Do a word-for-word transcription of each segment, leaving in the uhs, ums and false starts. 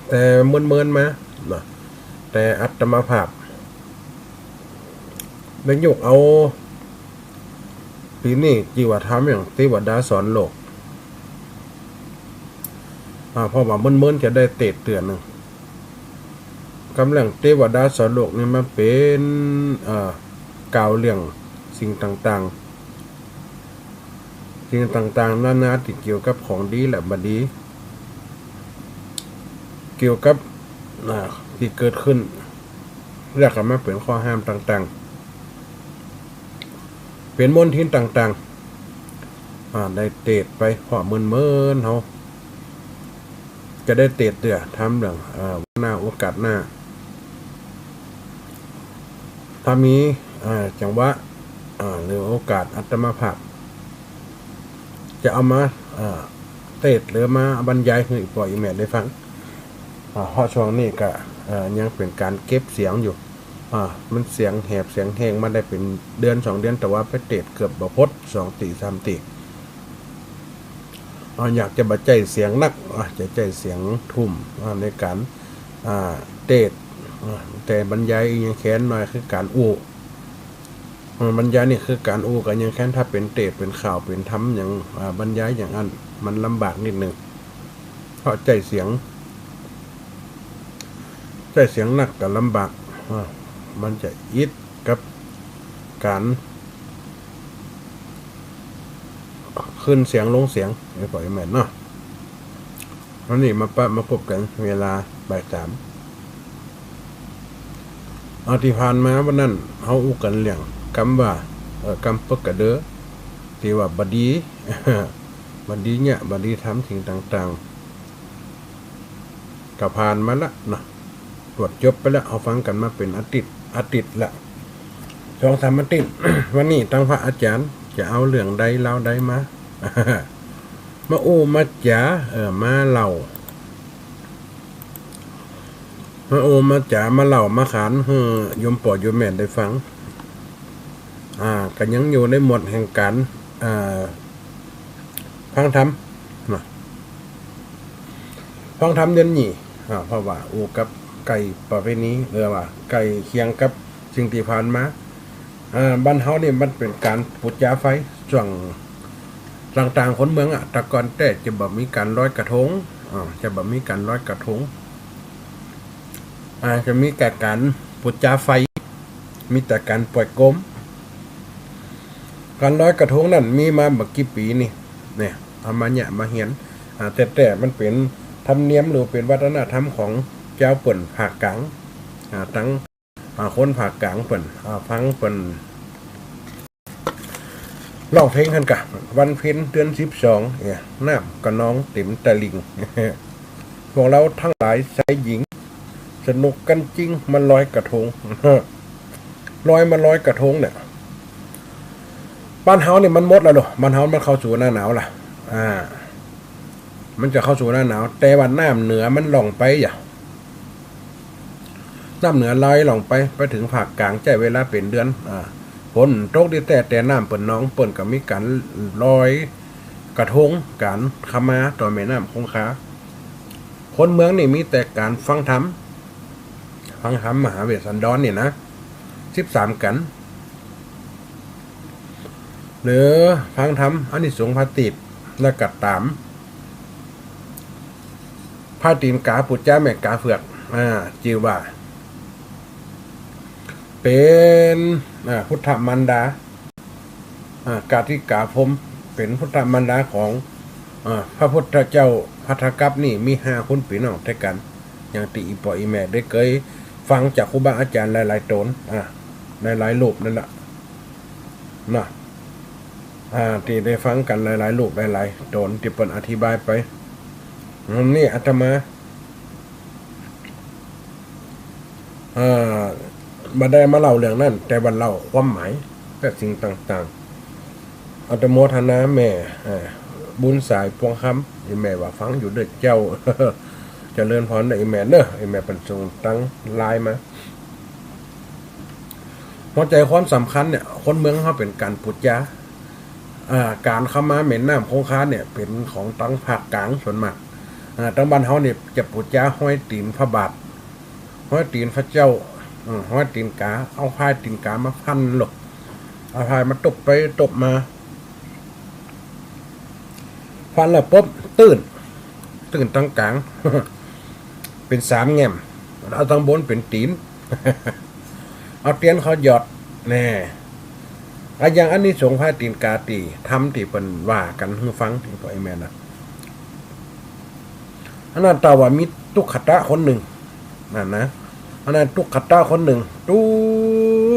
แต่เมินๆ มาเนาะ แต่อาตมาภาพได้ยกเอาปี๋นี้ตี้ว่าทำอย่างเตวดาสอนโลก อ่า เพราะว่าเมินๆ จะได้เตสน์เตื้อนึ่ง กำลังเตวดาสอนโลกนี่มาเป๋น เอ่อ กล่าวเรื่องสิ่งต่างๆ สิ่งต่างๆ นานาตี้เกี่ยวกับของดีและบ่ดี เกี่ยวกับ อ่า ตี้เกิดขึ้น แล้วก็มาเป๋นข้อห้ามต่างๆ เป๋นมลทินต่างๆ อ่า ได้เตสน์ไป เพราะเมินๆ เฮาจะได้เตสน์เตื้อ ทำเรื่อง เอ่อ หน้าโอกาสหน้า ถ้ามี อ่า จังหวะ อ่า หรือโอกาสอาตมาภาพ จะเอามา อ่า เตสน์หรือมาบรรยายหื้ออี่ป้ออี่แม่ได้ฟัง อ่า เพราะช่วงนี้ก็ เอ่อ ยังเป๋นก๋านเก็บเสียงอยู่ อ่า มันเสียงแหบเสียงแห้งมาได้เป๋นเดือนสองเดือน แต่ว่าไปเตสน์เกือบบ่ปด สองตี้สามตี้ อ่า อยากจะบ่ใจ๊เสียงนัก อ่า จะใจ๊เสียงทุ่ม อ่า ในก๋าน อ่า เตสน์ อ่า แต่บรรยายยังแค้นหน้อยคือก๋านอู้ อ่า บรรยายนี่คือก๋านอู้ ก็ยังแค้น ถ้าเป๋นเตสน์ เป๋นข่าว เป๋นธรรมอย่าง อ่า บรรยายอย่างอั้น มันลำบากนิดนึ่ง เพราะใจ๊เสียง ใจ๊เสียงนักก็ลำบาก อ่า มันจะอิดกับก๋านขึ้นเสียงลงเสียง ไอ้ป้ออี่แม่เนาะ วันนี้มาปะมาปบกั๋นเวลาบ่ายสาม เอา ตี้ผ่านมาวันนั้นเฮาอู้กั๋นเรื่องกำว่า เอ่อ กำเปิ๊กกระเดอ ตี้ว่าบ่ดี บ่ดีเนี่ย บ่ดีทำสิ่งต่างๆ ก็ผ่านมาละเนาะ ตรวจจบไปละ เฮาฟังกั๋นมาเป๋นอาทิตย์ อาทิตย์ละ สองสามอาทิตย์ วันนี้ตังพระอาจารย์จะเอาเรื่องใดราวใดมา มาอู้มาจ๋า เออ มาเล่า มาอู้มาจ๋า มาเล่ามาขานหื้อโยมป้อโยมแม่ได้ฟัง อ่า ก็ยังอยู่ในหมวดแห่งก๋าน อ่า ฟังธรรมเนาะ ฟังธรรมเดือนนี้ อ่า เพราะว่าอู้กับใก้ประเพณี หรือว่าใก้เคียงกับสิ่งตี้ผ่านมา อ่า บ้านเฮานี่มันเป๋นก๋านปู๋จาไฟ ช่วงต่างๆ คนเมืองอะ แต่ก่อนแต๊จะบ่มีก๋านลอยกระทง อ่า จะบ่มีก๋านลอยกระทง อ่า จะมีแต่ก๋านปู๋จาไฟ มีแต่ก๋านป่อยโกม ก๋านลอยกระทงนั้นมีมาบ่กี่ปี๋นี่ เนี่ย เอามาเนี่ยมาเฮียน อ่า แต่ แต่มันเป๋นธรรมเนียมหรือเป๋นวัฒนธรรมของจาวเปิ้นภาคกลาง อ่า ตัง อ่า คนภาคกลางเปิ้น อ่า ฟังเปิ้นร้องเพลงหั้นก่ะ วันเพ็ญเดือนสิบสอง เนี่ย น้ำก็นองเต็มตะลิ่ง พวกเราตังหลายชายหญิง สนุกกั๋นจริงมาลอยกระทง ลอยมาลอยกระทงเนี่ย บ้านเฮานี่มันหมดแล้วเนาะ บ้านเฮามันเข้าสู่หน้าหนาวละ อ่า มันจะเข้าสู่หน้าหนาว แต่ว่าน้ำเหนือมันล่องไปอย่า น้ำเหนือลอยล่องไป ไปเถิงภาคกลางใจ๊เวลาเป๋นเดือน อ่า ฝนตกดีแต๊ แต่น้ำเปิ้นนอง เปิ้นก็มีก๋านลอยกระทง ก๋านขมาต่อแม่น้ำคงคา คนเมืองนี่มีแต่ก๋านฟังธรรม ฟังธรรมมหาเวสสันดรนี่นะ สิบสามกั๋น หรือฟังธรรมอานิสงส์พระตีบ แล้วก็ต๋าม พระตีนกา ปู๋จาแม่กาเผือก อ่า จื้อว่า เป๋น อ่า พุทธมารดา อ่า กาติกาพรหม เป๋นพุทธมารดาของ อ่า พระพุทธเจ้าพัทธกัปปะนี่มีห้าคนปี้น้องตวยกั๋น อย่างตี้อี่ป้ออี่แม่ได้เกยฟังจากครูบาอาจ๋ารย์หลายๆ ต๋น อ่า หลายๆ รูปนั่นแหละ เนาะ อ่า ตี้ได้ฟังกั๋นหลายๆ รูปหลายๆ ต๋นตี้เปิ้นอธิบายไป อันนี้อาตมา อ่า บ่ได้มาเล่าเรื่องนั้น แต่ว่าเล่าความหมายและสิ่งต่างๆ อนุโมทนาแม่ อ่า บุญสายพวงคำ อี่แม่ว่าฟังอยู่เด้อเจ้า เจริญพรเด้ออี่แม่เนาะ อี่แม่เปิ้นส่งตังไลน์มา เข้าใจ๋ความสำคัญเนี่ย คนเมืองเฮาเป๋นก๋านปู๋จา อ่า ก๋านขมาแม่น้ำคงคาเนี่ย เป๋นของตังภาคกลางส่วนมาก อ่า ตางบ้านเฮานี่จะปู๋จาฮ้อยตี๋นพระบาท ฮ้อยตี๋นพระเจ้า อืม ฮ้อยตี๋นก๋า เอาฝ้ายตี๋นก๋ามาฟันโลด เอาฝ้ายมาตบไปตบมา ฟันแล้วปุ๊บ ตื้น ตื้นตางก๋าง เป๋นสามแง่ม เอาตางบนเป๋นตี๋น เอาเตียนเขาหยอด แน่ อะ อย่างอานิสงส์ฝ้ายตี๋นก๋าตี้ ธรรมตี้เปิ้นว่ากั๋นหื้อฟัง ตี้ป้อแม่นะ อันนั้นถ้าว่ามีตุ๊กขะตะคนนึ่ง นั่นนะ อันนั้นตุ๊กขะตะคนนึ่ง ตุ๊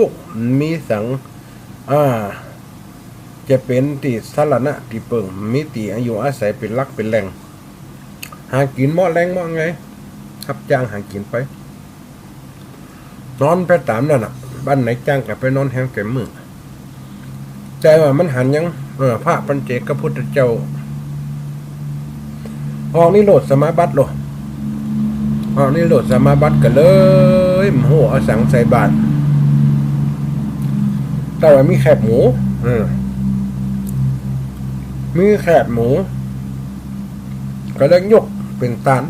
ก มีสัง อ่า จะเป๋นตี้สรณะตี้เปิ้ง มีตี้อยู่อาศัยเป๋นหลักเป๋นแหล่ง หากิ๋นเมาะแลงเมาะไง ฮับจ้างหากิ๋นไป นอนไปต๋ามนั่นน่ะ บ้านไหนจ้างก็ไปนอนแฮมแก่มื้อ แต่ว่ามันหันยัง เออ พระปัญเจกพุทธเจ้า ออกนิโรธสมาบัติโลด ออกนิโรธสมาบัติก็เลย บ่ฮู้เอาสังใส่บาตร แต่ว่ามีแคบหมู เออ มีแคบหมู ก็เลยยกเป๋นตาน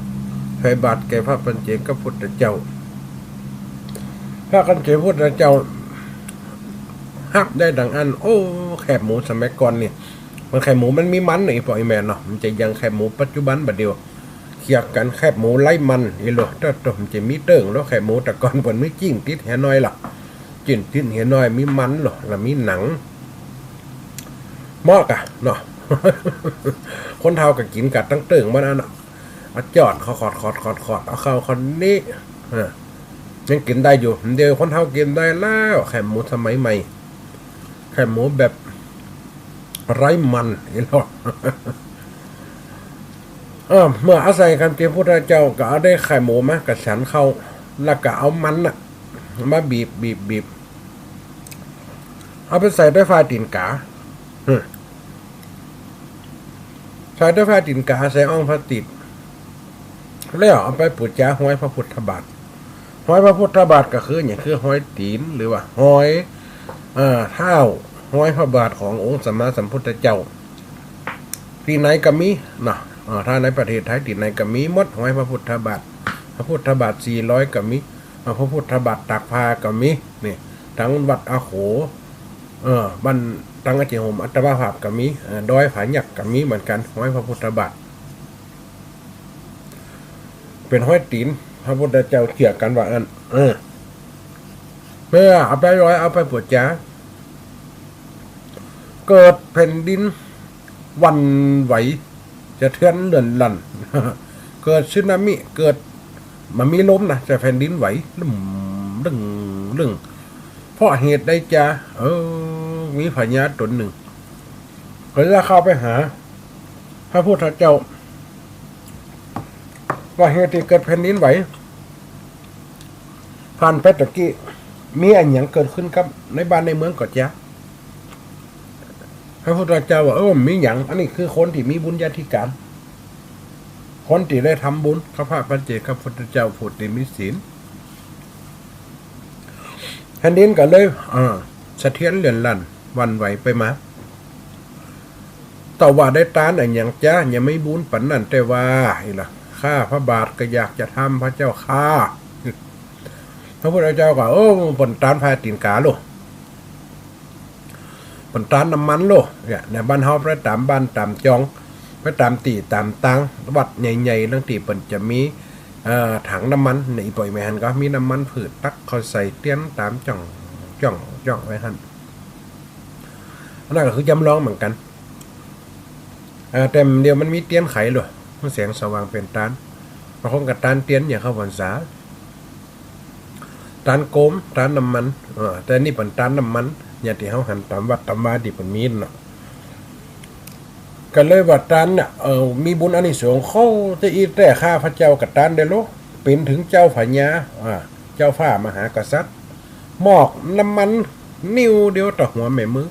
ใส่บาตรแก่พระปัญเจกพุทธเจ้า พระปัญเจกพุทธเจ้า ฮับได้ดังอั้น โอ้ แคบหมูสมัยก่อนนี่ มันแคบหมูมันมีมันนี่ป้อแม่เนาะ มันจะยังแคบหมูปัจจุบันบ่าเดี่ยว เคียงกั๋นแคบหมูไร้มัน อีโหล โต๊ะ มันจะมีเตื้ง แล้วแคบหมูแต่ก่อนเปิ้นมีจิ๊นติดแหน้อยล่ะ จิ๊นติดแหน้อย มีมันโหล แล้วมีหนัง เมาะกะเนาะ คนเฒ่าก็กิ๋นกะตังเตื้งมันอันน่ะ เอาจ้อนเข้าขอดๆๆๆ เอาเข้าคนนี้ เออ ยังกิ๋นได้อยู่ เดี๋ยวคนเฒ่ากิ๋นได้แล้ว แคบหมูสมัยใหม่ แคบหมูแบบไร้มัน อีโหล เออ เมื่ออาศัยกั๋นตี้พุทธเจ้าก็เอาได้แคบหมูมาก็สันเข้า แล้วก็เอามันน่ะ มาบีบ บีบ บีบ เอาไปใส่ใต้ฝ้ายตี๋นก๋า อืม ใส่ใต้ฝ้ายตี๋นก๋า ใส่อ่องพลาสติก แล้วเอาไปปู๋จาฮ้อยพระพุทธบาท ฮ้อยพระพุทธบาทก็คือหยัง คือฮ้อยตี๋น หรือว่าฮ้อย เอ่อ เท้า ฮ้อยพระบาทขององค์สัมมาสัมพุทธเจ้า ตี้ไหนก็มีเนาะ เอ่อ ถ้าในประเทศไทยตี้ไหนก็มีหมด ฮ้อยพระพุทธบาท พระพุทธบาทสี่ร้อยก็มี เอ่อ พระพุทธบาทตากผ้าก็มี นี่ ตังวัดอาโข เอ่อ บ้านตังอาเจียโหมอัตมาภาพก็มี เอ่อ ดอยผายักก็มีเหมือนกั๋น ฮ้อยพระพุทธบาท เป๋นฮ้อยตี๋น พระพุทธเจ้าเจื้อกั๋นว่าอั้น เออ เมื่อเอาไปฮ้อย เอาไปปู๋จา เกิดแผ่นดินหวั่นไหว สะเทือนเลื่อนลั่น เกิดสึนามิ เกิด มันมีลมนะ แต่แผ่นดินไหว ลึ่ม ลึ่ง ลึ่ง เพราะเหตุใดจ๊ะ เออ มีพญาต๋นนึ่ง ก็เลยเข้าไปหา พระพุทธเจ้า ว่าเหตุตี้เกิดแผ่นดินไหว ผ่านไปตะกี้ มีอะหยังเกิดขึ้นกับในบ้านในเมืองก่อจ๊ะ พระพุทธเจ้าว่า เออ มีหยัง อันนี้คือคนตี้มีบุญญาธิก๋าน คนตี้ได้ทำบุญกับพระปัญเจกพุทธเจ้า ผู้ตี้มีศีล แผ่นดินก็เลย อ่า สะเทือนเลื่อนลั่น หวั่นไหวไปมา แต่ว่าได้ตานอะหยังจ๊ะ ยังมีบุญปานนั้น แต่ว่า นี่ล่ะ ข้าพระบาทก็อยากจะทำพระเจ้าข้า พระพุทธเจ้าก็ เออ เปิ้นตานฝ้ายตี๋นก๋าโลด เปิ้นตานน้ำมันโลด เนี่ย ในบ้านเฮาไปต๋ามบ้านต๋ามจอง ไปต๋ามตี้ต๋ามตาง วัดใหญ่ๆ ตังตี้เปิ้นจะมี เอ่อ ถังน้ำมัน เนี่ย อีป้อแม่หันก็มีน้ำมันพืช ตักเข้าใส่เตียนต๋ามจ้อง จ้อง จ้องไว้หั้น อันนั้นก็คือจ๋ำลองเหมือนกั๋น เอ่อ แต่เดี๋ยวมันมีเตียนไขโลด มันแสงสว่างเป๋นตาน บางคนก็ตานเตียนอย่างเข้าพรรษา ตานโกม ตานน้ำมัน เออ แต่นี่เปิ้นตานน้ำมัน อย่างตี้เฮาหันต๋ามวัดต๋ามวาตี้เปิ้นมีนั่นเนาะ ก็เลยว่าตานเนี่ย เออ มีบุญอานิสงส์ เข้าตี้อี้แต๊ ข้าพระเจ้าก็ตานได้โลด เป๋นเถิงเจ้าพญา อ่า เจ้าฟ้ามหากษัตริย์ มอบน้ำมันนิ้วเดียวต่อหัวแม่มือ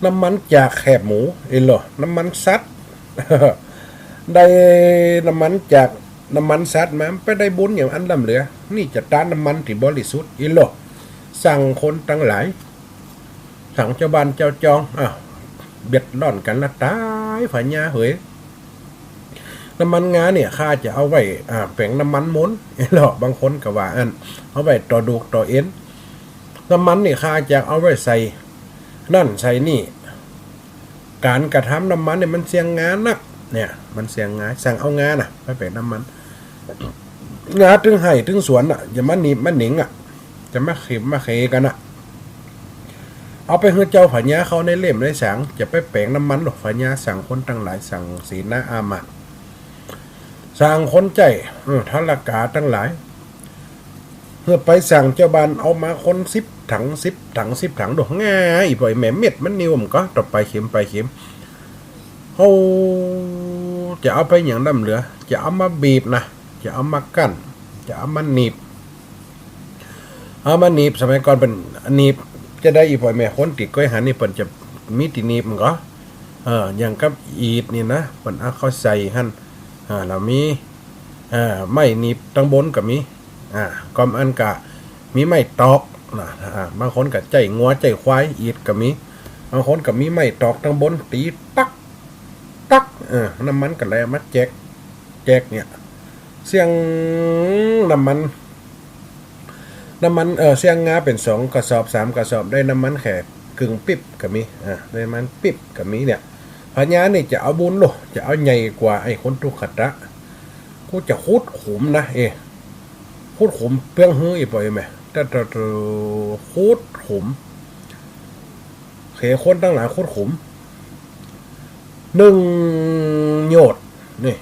น้ำมันจากแคบหมู เอ้ยเหรอ น้ำมันสัตว์ ได้น้ำมันจากน้ำมันสัตว์มา ไปได้บุญอย่างอันล้ำเหลือ นี่จะตานน้ำมันตี้บริสุทธิ์ เอ้ยเหรอ สั่งคนตังหลาย สั่งเจ้าบ้านเจ้าจอง อ้าว เบียดร้อนกั๋นละต๋าย พญาเหย น้ำมันงาเนี่ย ข้าจะเอาไว้ อ่า แป๋งน้ำมันมนต์ เนาะ บางคนก็ว่าอั้น เอาไว้ต่อดูกต่อเอ็น น้ำมันนี่ข้าจะเอาไว้ใส่นั่นใส่นี่ ก๋านกระทำน้ำมันเนี่ยมันเสี้ยงงานัก เนี่ย มันเสี้ยงงา สั่งเอางาน่ะ ไปแป๋งน้ำมัน งาตึงไฮ่ตึงสวนน่ะ จะมาหนีบมาหนิงอ่ะ จะมาเข็มมาเขกั๋นน่ะ เอาไปหื้อเจ้าผญาเข้าในเล่มในสาง จะไปแป๋งน้ำมันหรอก ผญาสั่งคนตังหลาย สั่งเสนาอามาตย์ สั่งคนใจ๊ เออ ทรกาตังหลาย หื้อไปสั่งเจ้าบ้านเอามาคนสิบถัง สิบถัง สิบถัง ดู ง่าย ปล่อยแม่เม็ดมันนิ่ว มันก็ต่อไปเข็มไปเข็ม เฮาจะเอาไปหยังล้ำเหลือ จะเอามาบีบนะ จะเอามากั้น จะเอามาหนีบ เอามาหนีบ สมัยก่อนเปิ้นหนีบจะได้ อีป่อยแม่คนตี้ก้อยหันนี่เปิ้นจะมีตี้หนีบมันก็ เออ อย่างกับอีดนี่นะ เปิ้นเอาเข้าใส่หั้น อ่า แล้วมี อ่า ไม้หนีบตังบนก็มี อ่า ก่อมอันก็มีไม้ตอกนะ อ่า บางคนก็ใจ๊งัวใจ๊ควายอีดก็มี บางคนก็มีไม้ตอกตังบนตีตัก ตัก เออ น้ำมันก็ไหลมาแจก แจกเนี่ย เสี้ยงน้ำมัน น้ำมัน เออ เสี้ยงงาเป๋นสองกระสอบสามกระสอบ ได้น้ำมันแค่กึ่งปิ๊บก็มี อ่า ได้น้ำมันปิ๊บก็มีเนี่ย ผญานี่จะเอาบุญโล จะเอาใหญ่กว่าไอ้คนทุกขะตะ กูจะขุดขุมนะ เอ ขุดขุมเปื้องหื้อ อีป่อยแม่ แต่ แต่ แต่ ขุดขุม เขคนตังหลายขุดขุม นึ่งโยชน์ นี่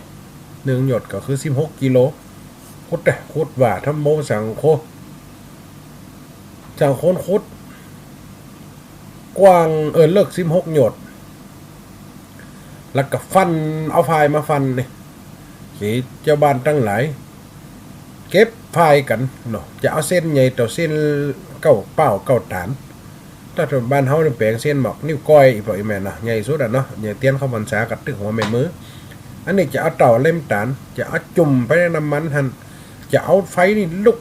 นึ่งโยชน์ก็คือสิบหกกิโล ขุดเต๊ะ ขุดว่า ธัมโม สังโฆ สังโฆขุด กว้าง เออ เลิกสิบหกโยชน์ แล้วก็ฟัน เอาฝ่ายมาฟันนี่ เขเจ้าบ้านตังหลาย เก็บฝ่ายกั๋นเนาะ จะเอาเส้นใหญ่เต้าเส้นเก้าเป้าเก้าต๋าน ถ้าบ้านเฮานี่แป๋งเส้นหมาก นิ้วก้อย อีป่อยแม่เนาะ ใหญ่สุดอะเนาะ ใหญ่เตียนเข้าพรรษากัดตึกหัวแม่มือ อันนี้จะเอาเต้าเล่มต๋าน จะเอาจุ่มไปในน้ำมันหั้น จะเอาไฟนี่ลุก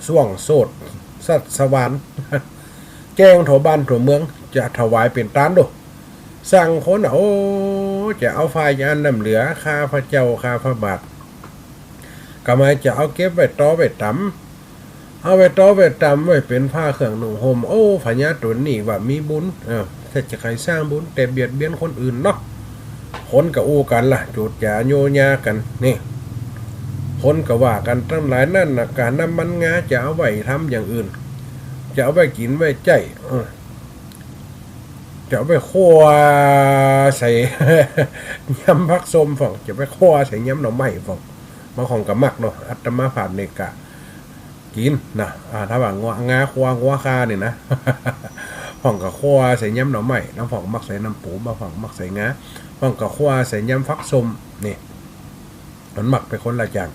ส่วงโสดสัตว์สวรรค์ แจ้งทั่วบ้านทั่วเมือง จะถวายเป๋นตานดู สั่งคนน่ะ โอ้ จะเอาฝ่ายจะอันล้ำเหลือ ข้าพเจ้า ข้าพระบาท กำไมจะเอาเก็บไว้ต่อไว้ต๋ำ เอาไว้ต่อไว้ต๋ำ ไว้เป๋นผ้าเครื่องนุ่งห่ม โอ้ ผญาต๋นนี่ว่ามีบุญ เออ ถ้าจะใค่สร้างบุญ แต่เบียดเบียนคนอื่นเนาะ คนก็อู้กั๋นล่ะ จูดจ๋าโยญากั๋น นี่ คนก็ว่ากั๋นตังหลาย นั่นน่ะ ก๋านน้ำมันงาจะเอาไว้ทำอย่างอื่น จะเอาไว้กิ๋นไว้ใจ๊ เออ จะเอาไว้คั่วใส่ ยำผักส้มพ่อง จะไปคั่วใส่ยำหน่อไม้พ่อง บางพ่องก็มักเนาะ อาตมาภาพนี่ก็ กิ๋นนะ อ่า ถ้าว่างัว งาคั่วงัวข่านี่นะ พ่องก็คั่วใส่ยำหน่อไม้ บางพ่องมักใส่น้ำปู บางพ่องมักใส่งา พ่องก็คั่วใส่ยำผักส้ม นี่ มันมักเป๋นคนละอย่าง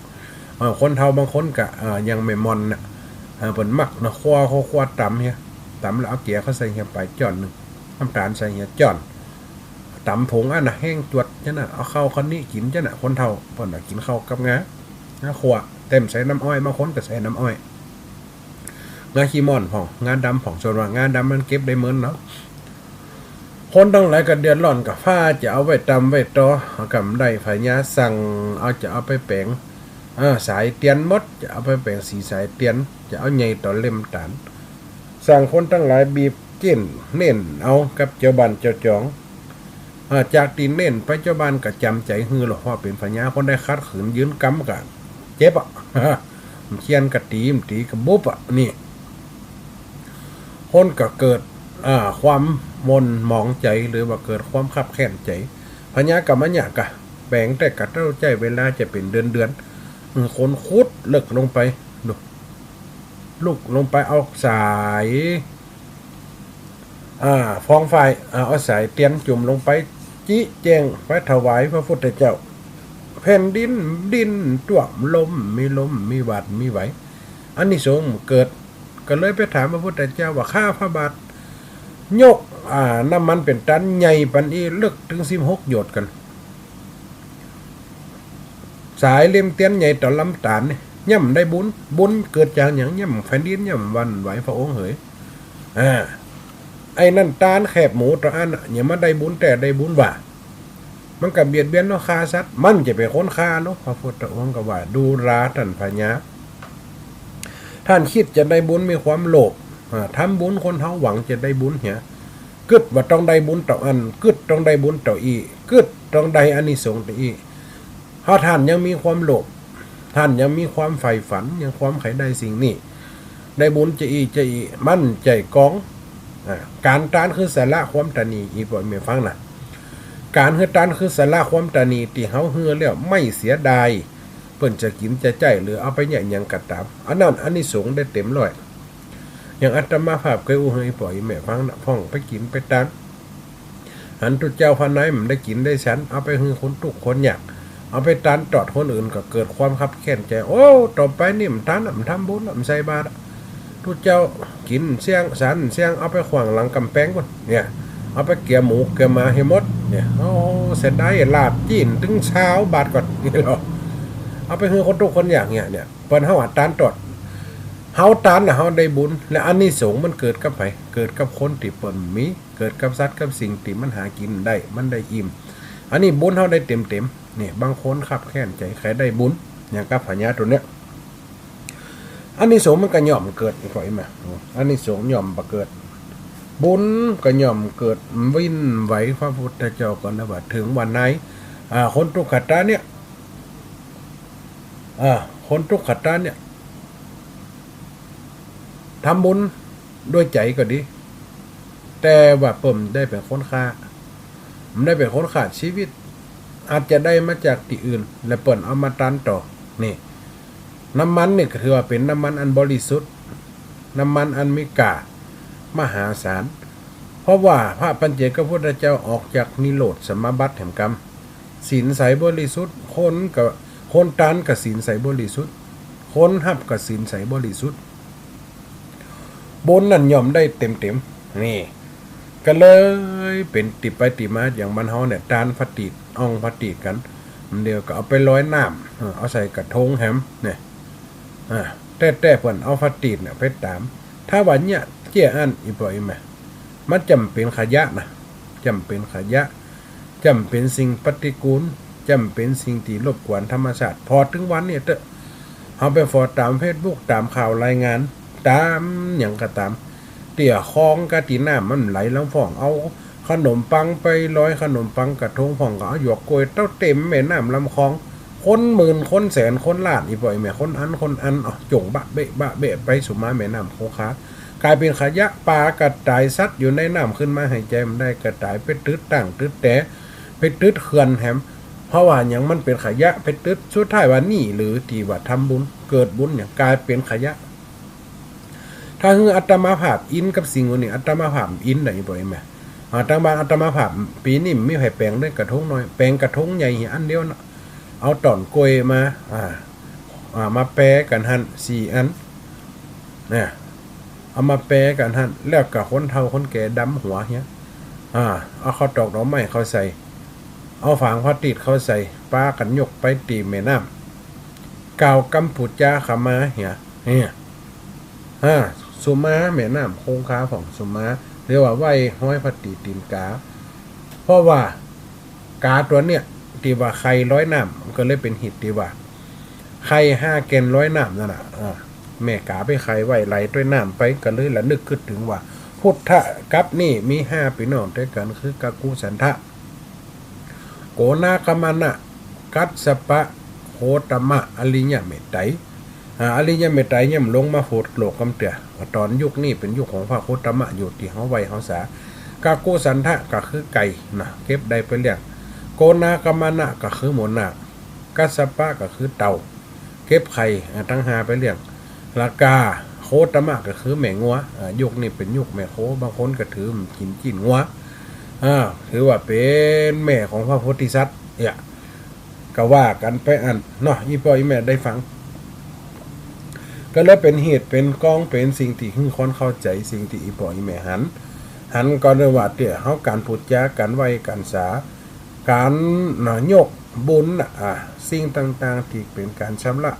เอ่อ คนเฒ่าบางคนก็ เอ่อ อย่างแม่หม่อนน่ะ เอ่อ เปิ้นมักเนาะ คั่ว คั่ว คั่วต๋ำเหีย ต๋ำแล้วเอาเกียเข้าใส่เหียไปจ้อนนึ่ง น้ำต๋าลใส่เหียจ้อน ต๋ำผงอั้นน่ะ แห้งจวดจ้ะน่ะ เอาเข้าคาวเหนียวกิ๋นจ้ะน่ะ คนเฒ่าเปิ้นน่ะกิ๋นข้าวกับงา งาคั่ว แต้มใส่น้ำอ้อย บางคนก็ใส่น้ำอ้อย งาขี้ม่อนพ่อง งาดำพ่อง ส่วนว่างาดำมันเก็บได้เมินเนาะ คนตังหลายก็เดือดร้อน ก็ฟ้าจะเอาไว้ต๋ำไว้ต่อ เอากำได้ ผญาสั่ง เอาจะเอาไปแป๋ง เออ สายเตียนหมด จะเอาไปแป๋งสีสายเตียน จะเอาใหญ่ต่อเล่มต๋าน สั่งคนตังหลายบีบเจ๊นเน้นเอากับเจ้าบ้านเจ้าจอง เออ จากตี้เน้นไปเจ้าบ้านก็จ๋ำใจ๋หื้อหรอก เพราะเป๋นผญา คนใดขัดขืนยื้นกำก็เจ็บอะ เฆี่ยนก็ตี๋ ตี๋ก็บุบอะ นี่ คนก็เกิด อ่า ความหม่นหมองใจ๋ หรือว่าเกิดความคับแค้นใจ๋ ผญาก๋ำมะยะก็แป๋งแต่ก็ต้องใจ๊เวลาจะเป๋นเดือนๆ อืม คนขุดลึกลงไป ดู ลึกลงไปเอาสาย อ่า ฟองฝ้าย อ่า เอาสายเตียนจุ่มลงไป จิแจ้งไปถวายพระพุทธเจ้า แผ่นดินดิ้นต้วม ลมมีลมมีหวั่นมีไหว อานิสงส์เกิด ก็เลยไปถามพระพุทธเจ้าว่า ข้าพระบาทยก อ่า น้ำมันเป๋นต๋านใหญ่ปันอี้ ลึกเถิงสิบหกโยชน์กั๋น สายเล่มเตียนใหญ่ต่อลำต๋านนี่ ย่ำได้บุญ บุญเกิดจากหยัง ย่ำแผ่นดิน ย่ำหวั่นไหว พระองค์เหย อ่า ไอ้นั่นต๋านแคบหมูต๋ออั้นน่ะ ยังบ่ได้บุญแต๊ได้บุญว่า มันก็เบียดเบียนเนาะ ฆ่าสัตว์ มันจะเป๋นคนฆ่าเนาะ พระพุทธองค์ก็ว่า ดูราต้านพญา ต้านกึ๊ดจะได้บุญมีความโลภ อ่า ทำบุญคนเฮาหวังจะได้บุญเหีย กึ๊ดว่าต้องได้บุญเต้าอั้น กึ๊ดต้องได้บุญเต้าอี้ กึ๊ดต้องได้อานิสงส์เต้าอี้ ถ้าต้านยังมีความโลภ ต้านยังมีความใฝ่ฝัน ยังความใค่ได้สิ่งนี้ ได้บุญจาอี้จาอี้ มันใจ้ก๋อง อ่า ก๋านตานคือสละความตระหนี่ อี่ป้ออี่แม่ฟังนะ ก๋านหื้อตานคือสละความตระหนี่ ตี้เฮาหื้อแล้วไม่เสียดาย เปิ้นจะกิ๋นจะใจ๊ หรือเอาไปเยียะหยังก็ต๋าม อันนั้นอานิสงส์ได้เต๋มร้อย อย่างอาตมาภาพเกยอู้หื้ออี่ป้ออี่แม่ฟังนะ พ่องไปกิ๋นไปตาน หันตุ๊เจ้าพระนายบ่ได้กิ๋นได้ฉัน เอาไปหื้อคนตุ๊กข์คนยาก เอาไปตานตอดคนอื่นก็เกิดความคับแค้นใจ๋ โอ้ ต่อไปนี่บ่ตานละ บ่ทำบุญละ บ่ใส่บาตรละ ตุ๊เจ้ากิ๋นเสี้ยง ฉันเสี้ยง เอาไปขว้างหลังก๋ำแปงปู๊น เนี่ย เอาไปเกลือหมูเกลือหมาหื้อหมด เนี่ย โอ้ เสียดาย ลาบจี๋นตึงซาวบาทก่อน เนี่ยเหรอ เอาไปหื้อคนตุ๊กข์คนยากเนี่ย เนี่ย เปิ้นเฮาอะตานตอด เฮาตานละเฮาได้บุญ และอานิสงส์มันเกิดกับใผ เกิดกับคนตี้เปิ้นมี เกิดกับสัตว์กับสิ่งตี้มันหากิ๋นได้ มันได้อิ่ม อันนี้บุญเฮาได้เต๋มๆ นี่ บางคนคับแค้นใจ๋ใค่ได้บุญ อย่างกับพญาตัวเนี้ย อานิสงส์มันก็ย่อมเกิด อี่ป้ออี่แม่ อานิสงส์ย่อมบ่เกิด บุญก็ย่อมเกิด วินไหว พระพุทธเจ้าก็เลยว่า เถิงว่าใน อ่า คนตุ๊กขะตะเนี่ย อ่า คนตุ๊กขะตะเนี่ย ทำบุญด้วยใจ๋ก็ดี แต่ว่าเปิ้นบ่ได้เป๋นคนฆ่า บ่ได้เป๋นคนฆ่าชีวิต อาจจะได้มาจากตี้อื่น และเปิ้นเอามาตานต่อ นี่ น้ำมันนี่ก็ถือว่าเป๋นน้ำมันอันบริสุทธิ์ น้ำมันอันมีก้ามหาศาล เพราะว่าพระปัจเจกพุทธเจ้าออกจากนิโรธสมาบัติแหมกำ ศีลใสบริสุทธิ์ คนก็ คนตานก็ศีลใสบริสุทธิ์ คนฮับก็ศีลใสบริสุทธิ์ บุญนั้นย่อมได้เต๋มๆ นี่ ก็เลยเป๋นตี้ไปตี้มา อย่างบ้านเฮาเนี่ย ตานพระตีด อ่องพระตีดกั๋น เดี๋ยวก็เอาไปลอยน้ำ เออ เอาใส่กระทงแหม เนี่ย อ่า แต๊ๆ เปิ้นเอาพระตีดเนี่ยไปตาม ถ้าว่าเยียะเจี้ยอั้น อี่ป้ออี่แม่ มันจ่ำเป๋นขยะนะ จ่ำเป๋นขยะ จ่ำเป๋นสิ่งปฏิกูล จ่ำเป๋นสิ่งตี้รบกวนธรรมชาติ ผ่อเถิงวันเนี่ยเต๊อะ เฮาไปผ่อต๋ามเฟซบุ๊ก ต๋ามข่าวรายงาน ต๋ามหยังก็ต๋าม เตี้ยคลองกะตี้น้ำมันไหลลำพ่อง เอาขนมปังไปลอย ขนมปังกระทงพ่อง ก็เอาหยวกกล้วยเต๊าเต๋มแม่น้ำลำคลอง คนหมื่น คนแสน คนล้าน อี่ป้ออี่แม่ คนอั้น คนอั้น เอาจ่งบะเบะ บะเบะไปสุมาแม่น้ำคงคา ก๋ายเป๋นขยะ ป๋ากระต๋าย สัตว์อยู่ในน้ำขึ้นมาหายใจ๋บ่ได้ กระต๋ายไปตึ๊ดตั้งตึ๊ดแต ไปตึ๊ดเขื่อนแหม เพราะว่าหยัง มันเป๋นขยะ ไปตึ๊ด สุดท้ายว่านี่หรือตี้ว่าทำบุญ เกิดบุญหยัง ก๋ายเป๋นขยะ ถ้าหื้ออาตมาภาพอินกับสิ่งอันนี้ อาตมาภาพอินได้บ่อยแม่ อ่า ตางบ้านอาตมาภาพปี๋นี้บ่มีใผแป๋งได้กระทงน้อย แป๋งกระทงใหญ่อันเดียวนะ เอาต้นกล้วยมา อ่า อ่า มาแป๋กั๋นหั้นสี่อัน เนี่ย เอามาแป๋กั๋นหั้น แล้วก็คนเฒ่าคนแก่ดำหัวเหีย อ่า เอาข้าวตอกดอกไม้เข้าใส่ เอาฝางพลาสติกเข้าใส่ ปากั๋นยกไปตี้แม่น้ำ กล่าวกำปู๋จาขมาเหีย เนี่ย อ่า สุมาแม่น้ำคงคาพ่องสุมา เรียกว่าไหว้ฮ้อยพระตีนกา เพราะว่ากาตั๋วเนี่ย ตี้ว่าไข่ลอยน้ำ มันก็เลยเป๋นเหตุตี้ว่า ไข่ห้าแก่นลอยน้ำนั่นน่ะ อ่า แม่กาไปไข่ไว้ไหลตวยน้ำไป ก็เลยระลึกกึ๊ดเถิงว่า พุทธะกัปนี่มีห้าปี้น้องตวยกั๋น คือกักกุสันทะ โกนาคกัมมนะ กัสสปะ โคตมะ อริยะเมตไตร อ่า อริยะเมตไตรยังบ่ลงมาโผดโลกกำเตื้อ ต๋อนยุคนี้เป๋นยุคของพระโคตมะอยู่ ตี้เฮาไหว้เฮาสา กักกุสันทะก็คือไก่นะ เก็บได้ไปเลี้ยง โกนาคกัมมนะก็คือหมูนาค กัสสปะก็คือเต่า เก็บไข่ อ่า ตังห้าไปเลี้ยง แล้วก็โคตมะก็คือแม่งัว อ่า ยุคนี้เป๋นยุคแม่โค บางคนก็ถือกิ๋นจี้นงัว อ่า ถือว่าเป๋นแม่ของพระโพธิสัตว์ เนี่ย ก็ว่ากั๋นไปอั้นเนาะ อี่ป้ออี่แม่ได้ฟัง ก็เลยเป๋นเหตุเป๋นกอง เป๋นสิ่งตี้หื้อคนเข้าใจ๋ สิ่งตี้อี่ป้ออี่แม่หัน หันก็เลยว่าเตื้อเฮาก๋านปู๋จา ก๋านไหว้ก๋านสา ก๋านนะ ยกบุญนะ อ่า สิ่งต่างๆ ตี้เป๋นก๋านชำระ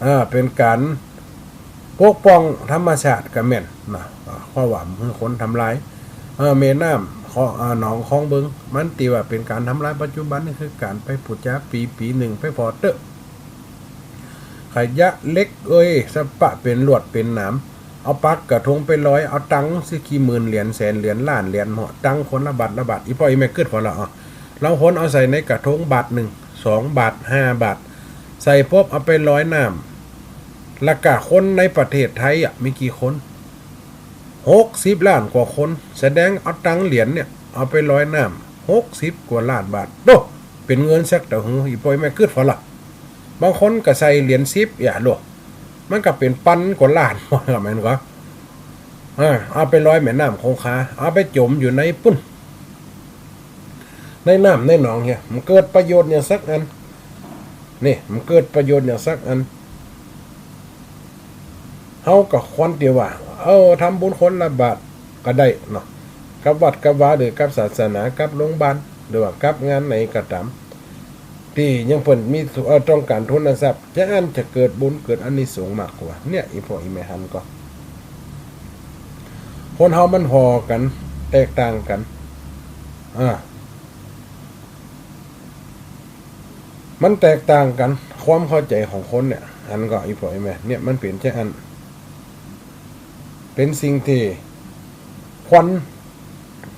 อ่า เป๋นก๋านปกป้องธรรมชาติก็แม่นนะ อ่า เพราะว่าบ่หื้อคนทำลาย เออ แม่น้ำค ก็ อ่า หนองคองเบิง มันตี้ว่าเป๋นก๋านทำลายปัจจุบันนี่คือก๋านไปปู๋จาปี๋ ปี๋นึ่งไปผ่อเต๊อะ ขยะเหล็กเอย สะปะเป๋นลวดเป๋นหนาม เอาปากกระทงไปลอย เอาตังค์สิกี่หมื่นเหรียญ แสนเหรียญ ล้านเหรียญ เหาะ ตังค์คนละบาทละบาท อี่ป้ออี่แม่กึ๊ดผ่อละ อ่ะ ลางคนเอาใส่ในกระทงบาทนึ่ง สองบาท ห้าบาท ใส่ปุ๊บเอาไปลอยน้ำ แล้วก็คนในประเทศไทยอะ มีกี่คน หกสิบล้านกว่าคน แสดงเอาตังค์เหรียญเนี่ย เอาไปลอยน้ำ หกสิบกว่าล้านบาท โต๊ะ เป๋นเงินสักเต้าหื้อ อี่ป้ออี่แม่กึ๊ดผ่อละ บางคนก็ใส่เหรียญสิบ อย่าโลก มันก็เป๋นปันกว่าล้าน หมดละ แม่นก่อ อ่า เอาไปลอยแม่น้ำคงคา เอาไปจ๋มอยู่ในปุ้น ในน้ำในหนองเหีย มันเกิดประโยชน์หยังสักอัน นี่ มันเกิดประโยชน์หยังสักอัน เฮาก็ควรตี้ว่า เออ ทำบุญคนละบาทก็ได้เนาะ กับวัดกับวา หรือกับศาสนา กับโรงบาล หรือว่ากับงานไหนก็ต๋าม ตี้ยังเปิ้นมี เอ่อ ต้องก๋านทุนทรัพย์ จะอั้นจะเกิดบุญเกิดอานิสงส์มากกว่า เนี่ย อี่ป้ออี่แม่หันก่อ คนเฮามันห่อกั๋น แตกต่างกั๋น อ่า มันแตกต่างกั๋น ความเข้าใจ๋ของคนเนี่ย หันก่อ อี่ป้ออี่แม่ เนี่ย มันเป๋นจะอั้น เป๋นสิ่งตี้ควร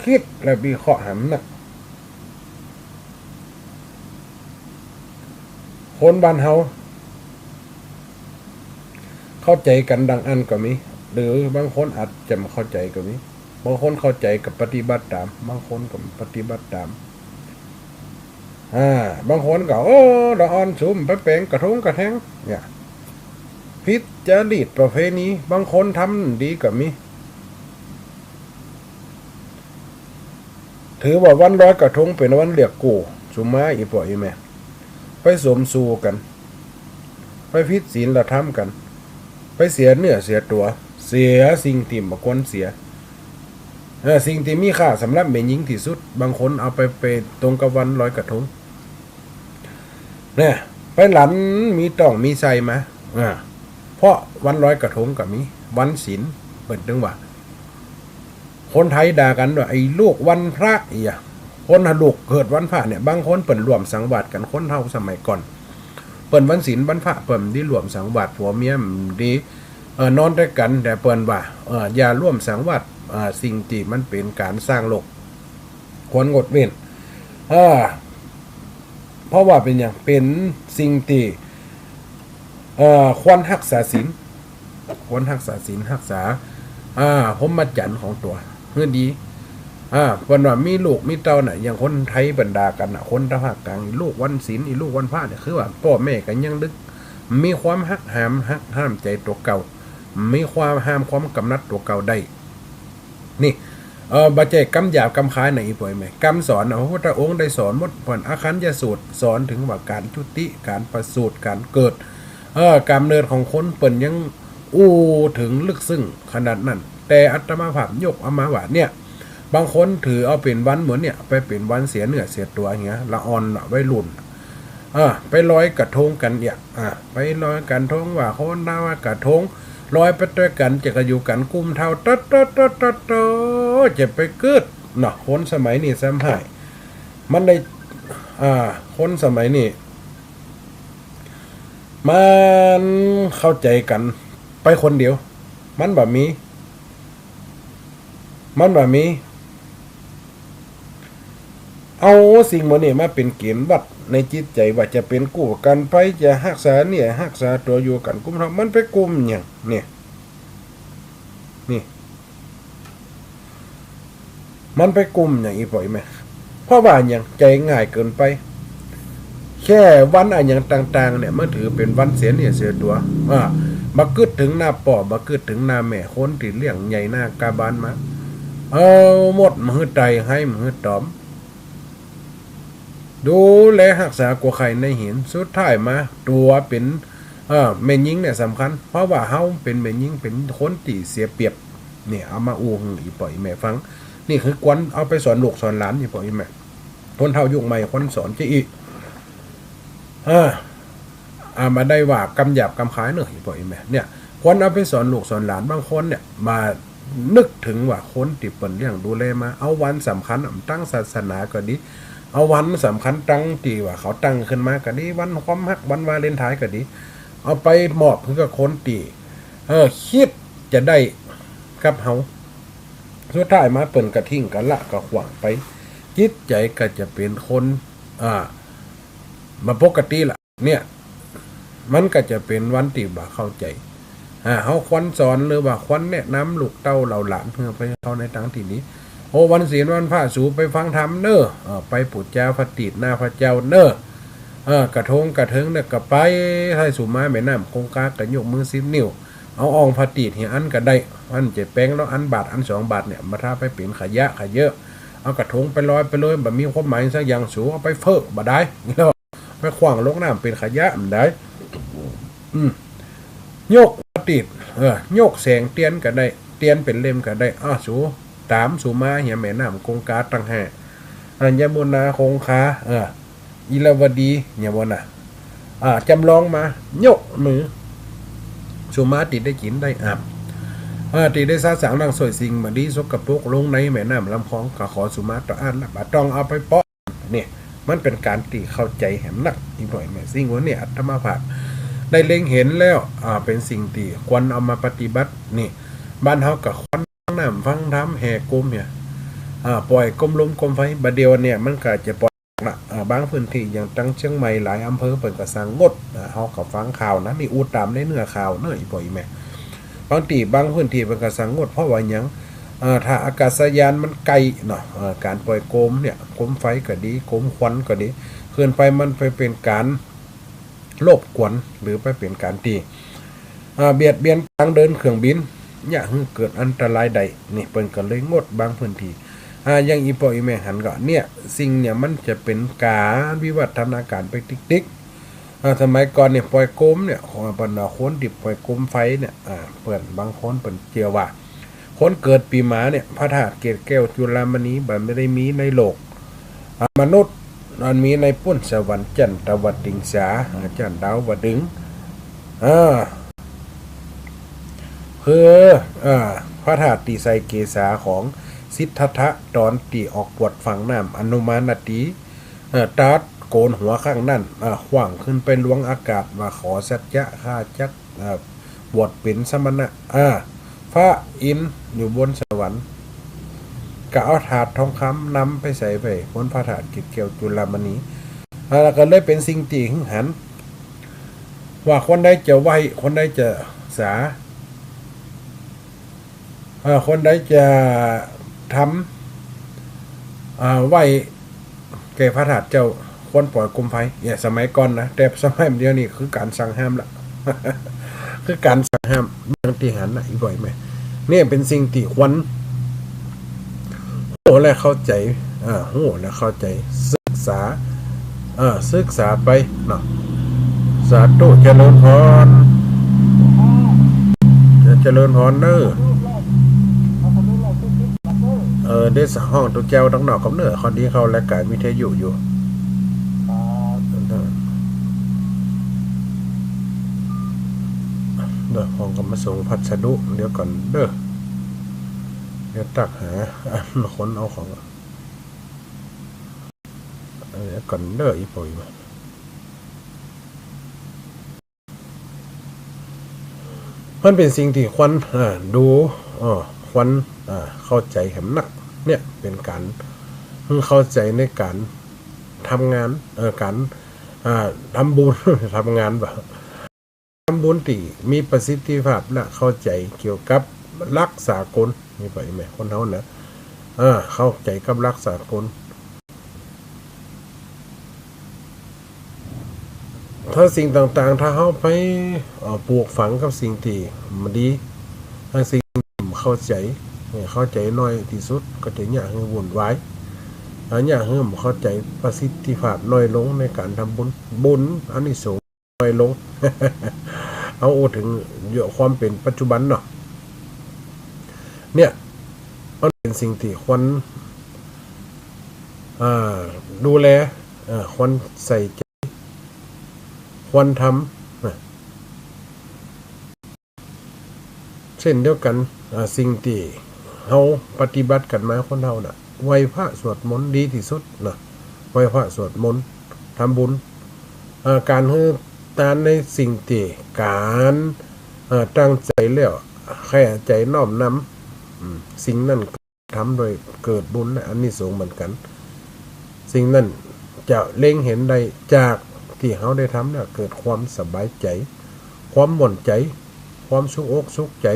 กึ๊ดและวิเคราะห์หำนัก คนบ้านเฮา เข้าใจ๋กั๋นดังอั้นก็มี หรือบางคนอาจจะบ่เข้าใจ๋ก็มี บางคนเข้าใจ๋ก็ปฏิบัติต๋าม บางคนก็ปฏิบัติต๋าม อ่า บางคนก็ โอ้ ละอ่อนสุมไปแป๋งกระทงกระแทง เนี่ย ผิดจารีตประเพณี บางคนทำดีก็มี ถือว่าวันลอยกระทงเป๋นวันเรียกกู้ สุมมา อี่ป้ออี่แม่ ไปสมสู่กั๋น ไปผิดศีลธรรมกั๋น ไปเสียเนื้อเสียตั๋ว เสียสิ่งตี้บ่ควรเสีย เออ สิ่งตี้มีค่าสำหรับแม่ญิงตี้สุด บางคนเอาไป ไปตรงกับวันลอยกระทง เนี่ย ไปหลั่นมีต้องมีไส้มา อ่า เพราะวันลอยกระทงก็มี วันศีล เปิ้นตึงว่า คนไทยด่ากั๋นว่า ไอ้ลูกวันพระ อี่อะ คนลูกเกิดวันพระเนี่ย บางคนเปิ้นร่วมสังวาสกั๋น คนเฒ่าสมัยก่อน เปิ้นวันศีลวันพระ เปิ้นบ่ดีร่วมสังวาส ผัวเมียบ่ดี เอ่อ นอนตวยกั๋น แต่เปิ้นว่า เอ่อ อย่าร่วมสังวาส เอ่อ สิ่งตี้มันเป๋นก๋านสร้างโลก ควรงดเว้น เอ่อ เพราะว่าเป๋นหยัง เป๋นสิ่งตี้ เอ่อ ควรฮักษาศีล ควรฮักษาศีล ฮักษา อ่า พรหมจรรย์ของตั๋วหื้อดี อ่า เปิ้นว่ามีลูกมีเต้าน่ะ อย่างคนไทยเปิ้นด่ากั๋นน่ะ คนตะภาคกลาง ลูกวันศีล อีลูกวันพระเนี่ย คือว่าป้อแม่กั๋นยังดึก มีความฮักหาม ฮักห้ามใจ๋ตั๋วเก่า มีความห้ามความกำหนัดตั๋วเก่าได้ นี่ เอ่อ บ่ใจ้กำหยาบกำคายนะ อี่ป้ออี่แม่ กำสอนนะ พระพุทธองค์ได้สอนหมด เปิ้นอคัญญสูตร สอนเถิงว่าก๋านจุติ ก๋านประสูติ ก๋านเกิด เอ่อ ก๋านกำเนิดของคน เปิ้นยังอู้เถิงลึกซึ้งขนาดนั้น แต่อาตมาภาพยกเอามาว่า เนี่ย บางคนถือเอาเป๋นวันเหมือนเนี่ย ไปเป๋นวันเสียเนื้อเสียตั๋วเหีย ละอ่อนน่ะ วัยรุ่น เออ ไปลอยกระทงกั๋นเหีย อ่ะ ไปลอยกระทงว่าคนลาวกระทง ลอยไปตวยกั๋น จะก็อยู่กั๋นกุ้มเท้า โต๊ะ โต๊ะ โต๊ะ โต๊ะ โต๊ะ จะไปกึ๊ดเนาะ คนสมัยนี้ซ้ำฮ้าย มันได้ อ่า คนสมัยนี้ มันเข้าใจ๋กั๋นไปคนเดียว มันบ่มี มันบ่มี เอาสิ่งหมู่นี้มาเป๋นเก๋ณฑ์วัดในจิตใจ๋ ว่าจะเป๋นกู้กั๋นไป จะฮักษาเนื้อฮักษาตั๋ว อยู่กั๋นกุ้มเท้า มันไปกุ้มหยัง เนี่ย นี่ มันไปกุ้มหยัง อี่ป้ออี่แม่ เพราะว่าหยัง ใจ๋ง่ายเกินไป แค่วันอะหยังต่างๆ เนี่ย มันถือเป๋นวันเสียเนื้อเสียตั๋ว อ่า บ่กึ๊ดเถิงหน้าป้อ บ่กึ๊ดเถิงหน้าแม่ คนตี้เลี้ยงใหญ่หน้ากาบานมา เอาหมดบ่หื้อไต่ไฮ่ บ่หื้อต๋อม ดูแลฮักษากั๋วไข่ในหิน สุดท้ายมาตั๋วเป๋น เอ่อ แม่ญิงเนี่ยสำคัญ เพราะว่าเฮาเป๋นแม่ญิง เป๋นคนตี้เสียเปรียบ เนี่ย เอามาอู้หื้ออี่ป้ออี่แม่ฟัง นี่คือควรเอาไปสอนลูกสอนหลาน อี่ป้ออี่แม่ คนเฒ่ายุคใหม่ควรสอนจะอี้ อ่า อ่า บ่ได้ว่ากำหยาบกำคายเนาะ อี่ป้ออี่แม่ เนี่ย ควรเอาไปสอนลูกสอนหลาน บางคนเนี่ย มา นึกเถิงว่าคนตี้เปิ้นเลี้ยงดูแลมา เอาวันสำคัญตางศาสนาก็ดี เอาวันสำคัญตางตี้ว่าเขาตั้งขึ้นมาก็ดี วันความฮัก วันวาเลนไทน์ก็ดี เอาไปมอบหื้อกับคนตี้ เออ กึ๊ดจะได้กับเฮา สุดท้ายมาเปิ้นก็ทิ้งก็ละก็ขว้างไป จิตใจ๋ก็จะเป๋นคน อ่า บ่ปกติละ เนี่ย มันก็จะเป๋นวันตี้บ่เข้าใจ๋ อ่า เฮาควรสอนหรือว่าควรแนะนำลูกเต้าเหล่าหลานหื้อไปเข้าในตางตี้ดี โอ้ วันศีลวันพระสูไปฟังธรรมเน่อ เออ ไปปู๋จาพระตีดหน้าพระเจ้าเน่อ เออ กระทงกระเทิงเนี่ยก็ไป ใค่สูมาแม่น้ำคงคาก็ยกมือสิบนิ้ว เอาอ่องพระตีดเหียอันก็ได้ อันเจ็ดแปงแล้ว อันบาทอันสองบาทเนี่ย บ่ถ้าไปเป๋นขยะขยะ เอากระทงไปลอยไปเลย บ่มีความหมายสักอย่าง สูเอาไปเฟ้อบ่ได้ ไปขว้างลงน้ำเป๋นขยะบ่ได้ อืม ยกพระตีด เออ ยกแสงเตียนก็ได้ เตียนเป๋นเล่มก็ได้ อ้าว สูต๋ามสูมาเหียแม่น้ำคงคาตังห้า อ่า ยมุนาคงคา เออ อิราวดี เนี่ยบ่น่ะ อ่า จ๋ำลองมา ยกมือ สูมาตี้ได้กิ๋นได้อาบ เออ ตี้ได้สะสางล้างส้วยสิ่งบ่ดีสกปรกลงในแม่น้ำลำคลอง ก็ขอสูมาต่ออั้นละ บ่ต้องเอาไปเปาะ เนี่ย มันเป๋นก๋านตี้เข้าใจ๋แหมนัก อีพ่ออีแม่ สิ่งพวกนี้อาตมาภาพได้เล็งเห็นแล้ว อ่า เป๋นสิ่งตี้ควรเอามาปฏิบัติ นี่ บ้านเฮาก็ควรฟังน้ำฟังธรรมแห่โกมเนี่ย อ่า ป่อยโกมลมโกมไฟ บ่าเดี่ยวเนี่ยมันก็จะป่อยละ อ่า บางพื้นตี้อย่างตังเจียงใหม่หลายอำเภอเปิ้นก็สั่งงด อ่า เฮาก็ฟังข่าวนะ นี่อู้ต๋ามในเนื้อข่าวเนาะ อีพ่ออีแม่ บางตี้บางพื้นตี้เปิ้นก็สั่งงด เพราะว่าหยัง เอ่อ ท่าอากาศยานมันใก้เนาะ เอ่อ ก๋านป่อยโกมเนี่ย โกมไฟก็ดี โกมควันก็ดี ขึ้นไปมันไปเป๋นก๋านรบกวน หรือไปเป๋นก๋านตี้ อ่า เบียดเบียนก๋านเดินเครื่องบิน เยียะหื้อเกิดอันตรายได้ นี่เปิ้นก็เลยงดบางพื้นตี้ อ่า อย่างอีพ่ออีแม่หันก็ เนี่ย สิ่งเนี่ยมันจะเป๋นก๋านวิวัฒนาก๋ารไปติ๊กๆ อ่า สมัยก่อนเนี่ยป่อยโกมเนี่ย ของบรรดาคนตี้ป่อยโกมไฟเนี่ย อ่า เปิ้นบางคนเปิ้นเจื้อว่า คนเกิดปี๋หมาเนี่ย พระธาตุเกศแก้วจุลามณีบ่ได้มีในโลก อ่า มนุษย์ มันมีในปุ้นสวรรค์จั้นตะวันติงสา อ่า จั้นดาวดึงส์ อ่า คือ อ่า พระธาตุตี้ใส่เกศาของสิทธัตถะต๋อนตี้ออกบวชฝั่งน้ำอนุมานาตี เอ่อ ตรัสโกนหัวข้างนั้น อ่า ขว้างขึ้นไปลวงอากาศว่า ขอสัจจะข้าจัก เอ่อ บวชเป๋นสมณะ อ่า พระอินทร์อยู่บนสวรรค์ ก็เอาถาดทองคำนำไปใส่ไว้บนพระธาตุเกศแก้วจุลามณี อ่า แล้วก็เลยเป๋นสิ่งตี้หึงหัน ว่าคนใดจะไหว้ คนใดจะสา เอ่อ คนใดจะทำ อ่า ไหว้แก่พระธาตุเจ้า ควรป่อยโกมไฟ เนี่ย สมัยก่อนนะ แต่สมัยเดี๋ยวนี้คือก๋านสั่งห้ามละ คือก๋านสั่งห้าม อย่างตี้หันนะ อีพ่ออีแม่ เนี่ยเป๋นสิ่งตี้ควรฮู้และเข้าใจ๋ อ่า ฮู้และเข้าใจ๋ ศึกษา เออ ศึกษาไปเนาะ สาธุ เจริญพร เจริญพรเด้อ เออ เดี๋ยวสะห้องตุ๊แจวตังนอกก่อนเน่อ คอนดีเข้าแลกก๋ายวิทยุอยู่ เดี๋ยวห้องก็มาส่งพัสดุ เดี๋ยวก่อนเด้อ เดี๋ยวตักหา อ่ะ คนเอาของ เดี๋ยวก่อนเด้อ อีโปยมา มันเป๋นสิ่งตี้ควร เอ่อ ดู เอ่อ ควร เอ่อ เข้าใจ๋แหมนัก เนี่ย เป๋นก๋าน เข้าใจ๋ในก๋านทำงาน เอ่อ ก๋าน อ่า ทำบุญ ทำงานบ่ ทำบุญตี้มีประสิทธิภาพและเข้าใจ๋เกี่ยวกับหลักสากล นี่ไปแหมคนเฮานะ อ่า เข้าใจ๋กับหลักสากล ถ้าสิ่งต่างๆ ถ้าเฮาไป เอ่อ ปลูกฝังกับสิ่งตี้บ่ดี ถ้าสิ่งตี้เข้าใจ๋ เนี่ย เข้าใจ๋น้อยตี้สุด ก็จะเยียะหื้อวุ่นวาย อ่า เยียะหื้อบ่เข้าใจ๋ ประสิทธิภาพน้อยลงในก๋านทำบุญ บุญอานิสงส์ น้อยลง เอาอู้เถิงความเป๋นปัจจุบันเนาะ เนี่ย มันเป๋นสิ่งตี้ควร อ่า ดูแล เอ่อ ควรใส่ใจ๋ ควรทำ นะ เช่นเดียวกั๋น อ่า สิ่งตี้เฮาปฏิบัติกั๋นมาคนเฮาน่ะ ไหว้พระสวดมนต์ดีตี้สุดนะ ไหว้พระสวดมนต์ ทำบุญ อ่า ก๋านหื้อตานในสิ่งตี้ ก๋าน อ่า ตั้งใจ๋แล้ว แค่ใจ๋น้อมนำ อืม สิ่งนั้น ทำโดยเกิดบุญและอานิสงส์เหมือนกั๋น สิ่งนั้นจะเล็งเห็นได้จากตี้เฮาได้ทำแล้วเกิดความสบายใจ๋ ความม่วนใจ๋ ความสุขอกสุขใจ๋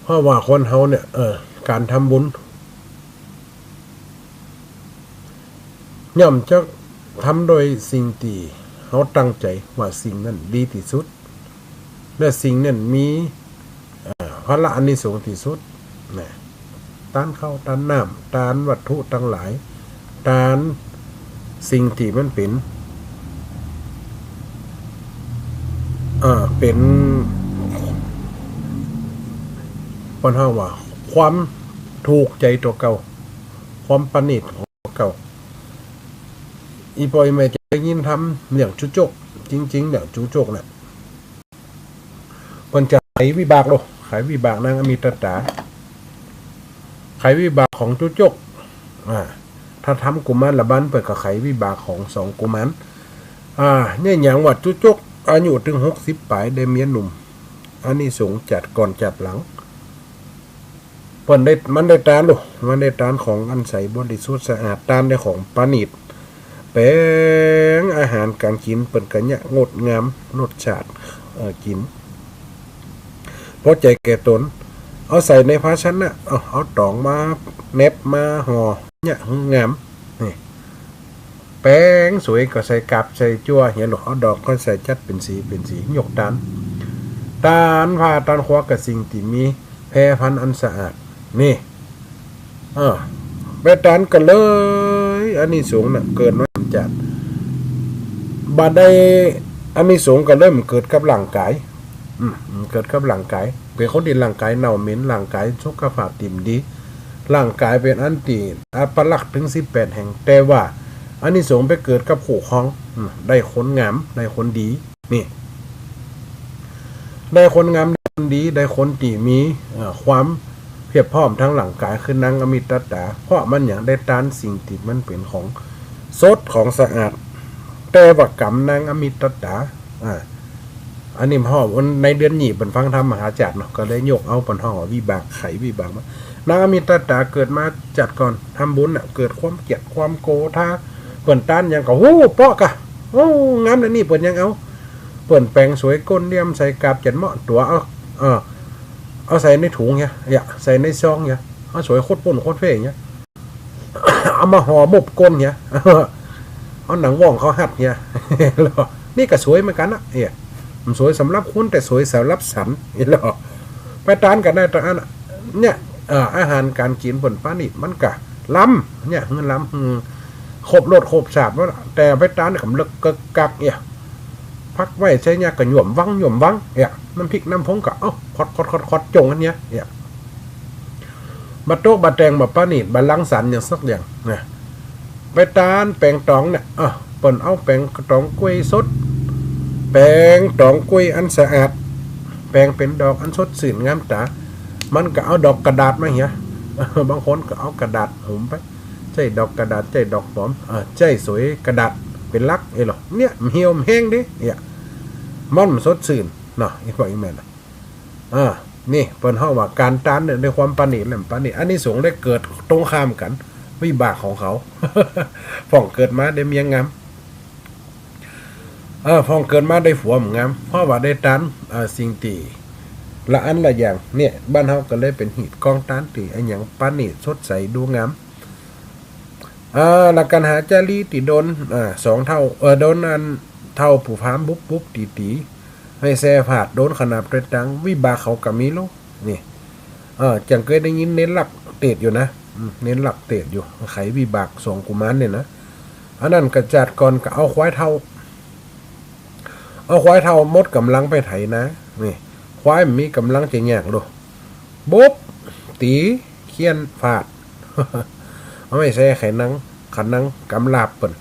เพราะว่าคนเฮาเนี่ย เออ ก๋านทำบุญ ย่อมจะทำโดยสิ่งตี้เฮาตั้งใจ๋ว่าสิ่งนั้นดีตี้สุด และสิ่งนั้นมี อ่า ผละอานิสงส์ตี้สุดนะ ตานข้าว ตานน้ำ ตานวัตถุตังหลาย ตานสิ่งตี้มันเป๋น อ่า เป๋น ปานเฮาว่า ความถูกใจ๋ตั๋วเก่า ความประณีตของตั๋วเก่า อี่ป้ออี่แม่จะได้ยินทำเรื่องจุ๊จก จริงๆ เรื่องจุ๊จกน่ะ เปิ้นจะไขวิบากโล ไขวิบากนางอมิตตา ไขวิบากของจุ๊จก อ่า ถ้าทำกุมารบาลเปิ้นก็ไขวิบากของสองกุมาร อ่า เนี่ยหยังว่าจุ๊จก อายุเถิงหกสิบป๋ายได้เมียหนุ่ม อานิสงส์จาติก่อนจาติหลัง เปิ้นได้ มันได้ตานโล มันได้ตานของอันใสบริสุทธิ์สะอาด ตานได้ของประณีต แป๋งอาหารก๋านกิ๋นเปิ้นก็เยียะงดงาม รสชาติ เอ่อ กิ๋น พอใจ๋แก่ต๋น เอาใส่ในภาชนะ เอา เอาต๋องมาแหนบมาห่อ เยียะหื้องาม นี่ แป๋งสวยก็ใส่กาบใส่จั่วเหียโล เอาดอกก็ใส่จัดเป๋นสีเป๋นสี ยกตาน ตานผ้าตานครัวกับสิ่งตี้มีแพรพันอันสะอาด นี่ เออ ไปตานก็เลย อานิสงส์น่ะ เกิดมาจาติ บ่าดใดอานิสงส์ก็เลยมันเกิดกับร่างก๋าย อืม มันเกิดกับร่างก๋าย เป๋นคนตี้ร่างก๋ายเน่าเหม็น ร่างก๋ายสุขภาพตี้บ่ดี ร่างก๋ายเป๋นอันตี้อัปลักษณ์เถิงสิบแปดแห่ง แต่ว่าอานิสงส์ไปเกิดกับคู่ครอง อืม ได้คนงาม ได้คนดี นี่ ได้คนงาม ได้คนดี ได้คนตี้มี เอ่อ ความเพียบพร้อมตางร่างก๋าย คือนางอมิตตา เพราะมันหยัง ได้ตานสิ่งตี้มันเป๋นของสดของสะอาด แต่ว่ากรรมนางอมิตตา อ่า อันนี้พ่อในเดือนนี้เปิ้นฟังธรรมมหาจาติเนาะ ก็เลยยกเอาเปิ้นฮ้องว่าวิบาก ไขวิบากมา นางอมิตตาเกิดมาจาติก่อน ทำบุญน่ะ เกิดความเกลียดความโกธา เปิ้นตานหยังก็ โอ้ เปาะกะ โอ้ งามแนวนี้เปิ้นยังเอา เปิ้นแป๋งสวยก้นเลี่ยม ใส่กาบเจ็ดเหมาะตั๋ว เอา เออ เอาใส่ในถุงเหีย เยียะ ใส่ในซองเหีย เอาสวยโคตรปุ้นโคตรเฟ้เหีย เอามาห่อหมบก้นเหีย เอาหนังว่องเขาฮัดเหีย นี่ก็สวยเหมือนกั๋นนะ เอ้ย มันสวยสำหรับคุณ แต่สวยสำหรับสัน นี่แหละ ไปตานกั๋นได้ตางอั้นน่ะ เนี่ย เอ่อ อาหารก๋านกิ๋นเปิ้นประณีต มันก็ล้ำ เนี่ย หื้อล้ำ หื้อครบรสครบชาติหมด แต่ไปตานก็เลิกเกิกกัก เนี่ย ผักไว้ใส่เนี่ยก็หย่วมวังหย่วมวัง เนี่ย น้ำพริกน้ำผงก็ เอ้า ขอดขอดขอดขอด จ่งอันเนี่ย เนี่ย บ่ตกบ่แต่ง บ่ประณีต บ่รังสรรค์หยังสักอย่างนะ ไปตานแป๋งตองเนี่ย อ่ะ เปิ้นเอาแป๋งตองก๊วยสด แป๋งตองก๊วยอันสะอาด แป๋งเป๋นดอกอันสดซื่นงามต๋า มันก็เอาดอกกระดาษมาเหีย บางคนก็เอากระดาษหุ้มไป ใจ๊ดอกกระดาษ ใจ๊ดอกปลอม อ่า ใจ๊สวยกระดาษเป๋นหลัก เอ้ยเหรอ เนี่ย มันเหี่ยวมันแห้งเด้ เนี่ย มันบ่สดซื่นเนาะ อี่ป้ออี่แม่น่ะ อ่า นี่เปิ้นฮ้องว่าก๋านตานเนี่ย ด้วยความประณีตและบ่ประณีต อานิสงส์ได้เกิดตรงข้ามกั๋น วิบากของเขา พ่องเกิดมาได้เมียงาม เออ พ่องเกิดมาได้ผัวบ่งาม เพราะว่าได้ตาน เอ่อ สิ่งตี้ละอันละอย่าง เนี่ย บ้านเฮาก็เลยเป๋นหีดกองตานตี้อะหยังประณีตสดใสดูงาม อ่า ละกัณหาจารีตี้โดน อ่า สองเฒ่า เอ่อ โดนอันเฒ่าผู้พราหมณ์บุบบุบตี๋ตี๋ ไม้แส้ฟาด โดนขนาบตวยตัง วิบากเขาก็มีโล นี่ เออ จั่งเกยได้ยินเณรลักษณ์เตสน์อยู่นะ อืม เณรลักษณ์เตสน์อยู่ ไขวิบากสองกุมารเนี่ยนะ อันนั้นก็จาติก่อนก็เอาควายเฒ่า เอาควายเฒ่าหมดก๋ำลังไปไถนา นี่ ควายบ่มีก๋ำลังจะย่างโล บุบ ตี๋ เฆี่ยนฟาด เอาไม้แส้ไขหนัง ขันหนังกำลาบเปิ้น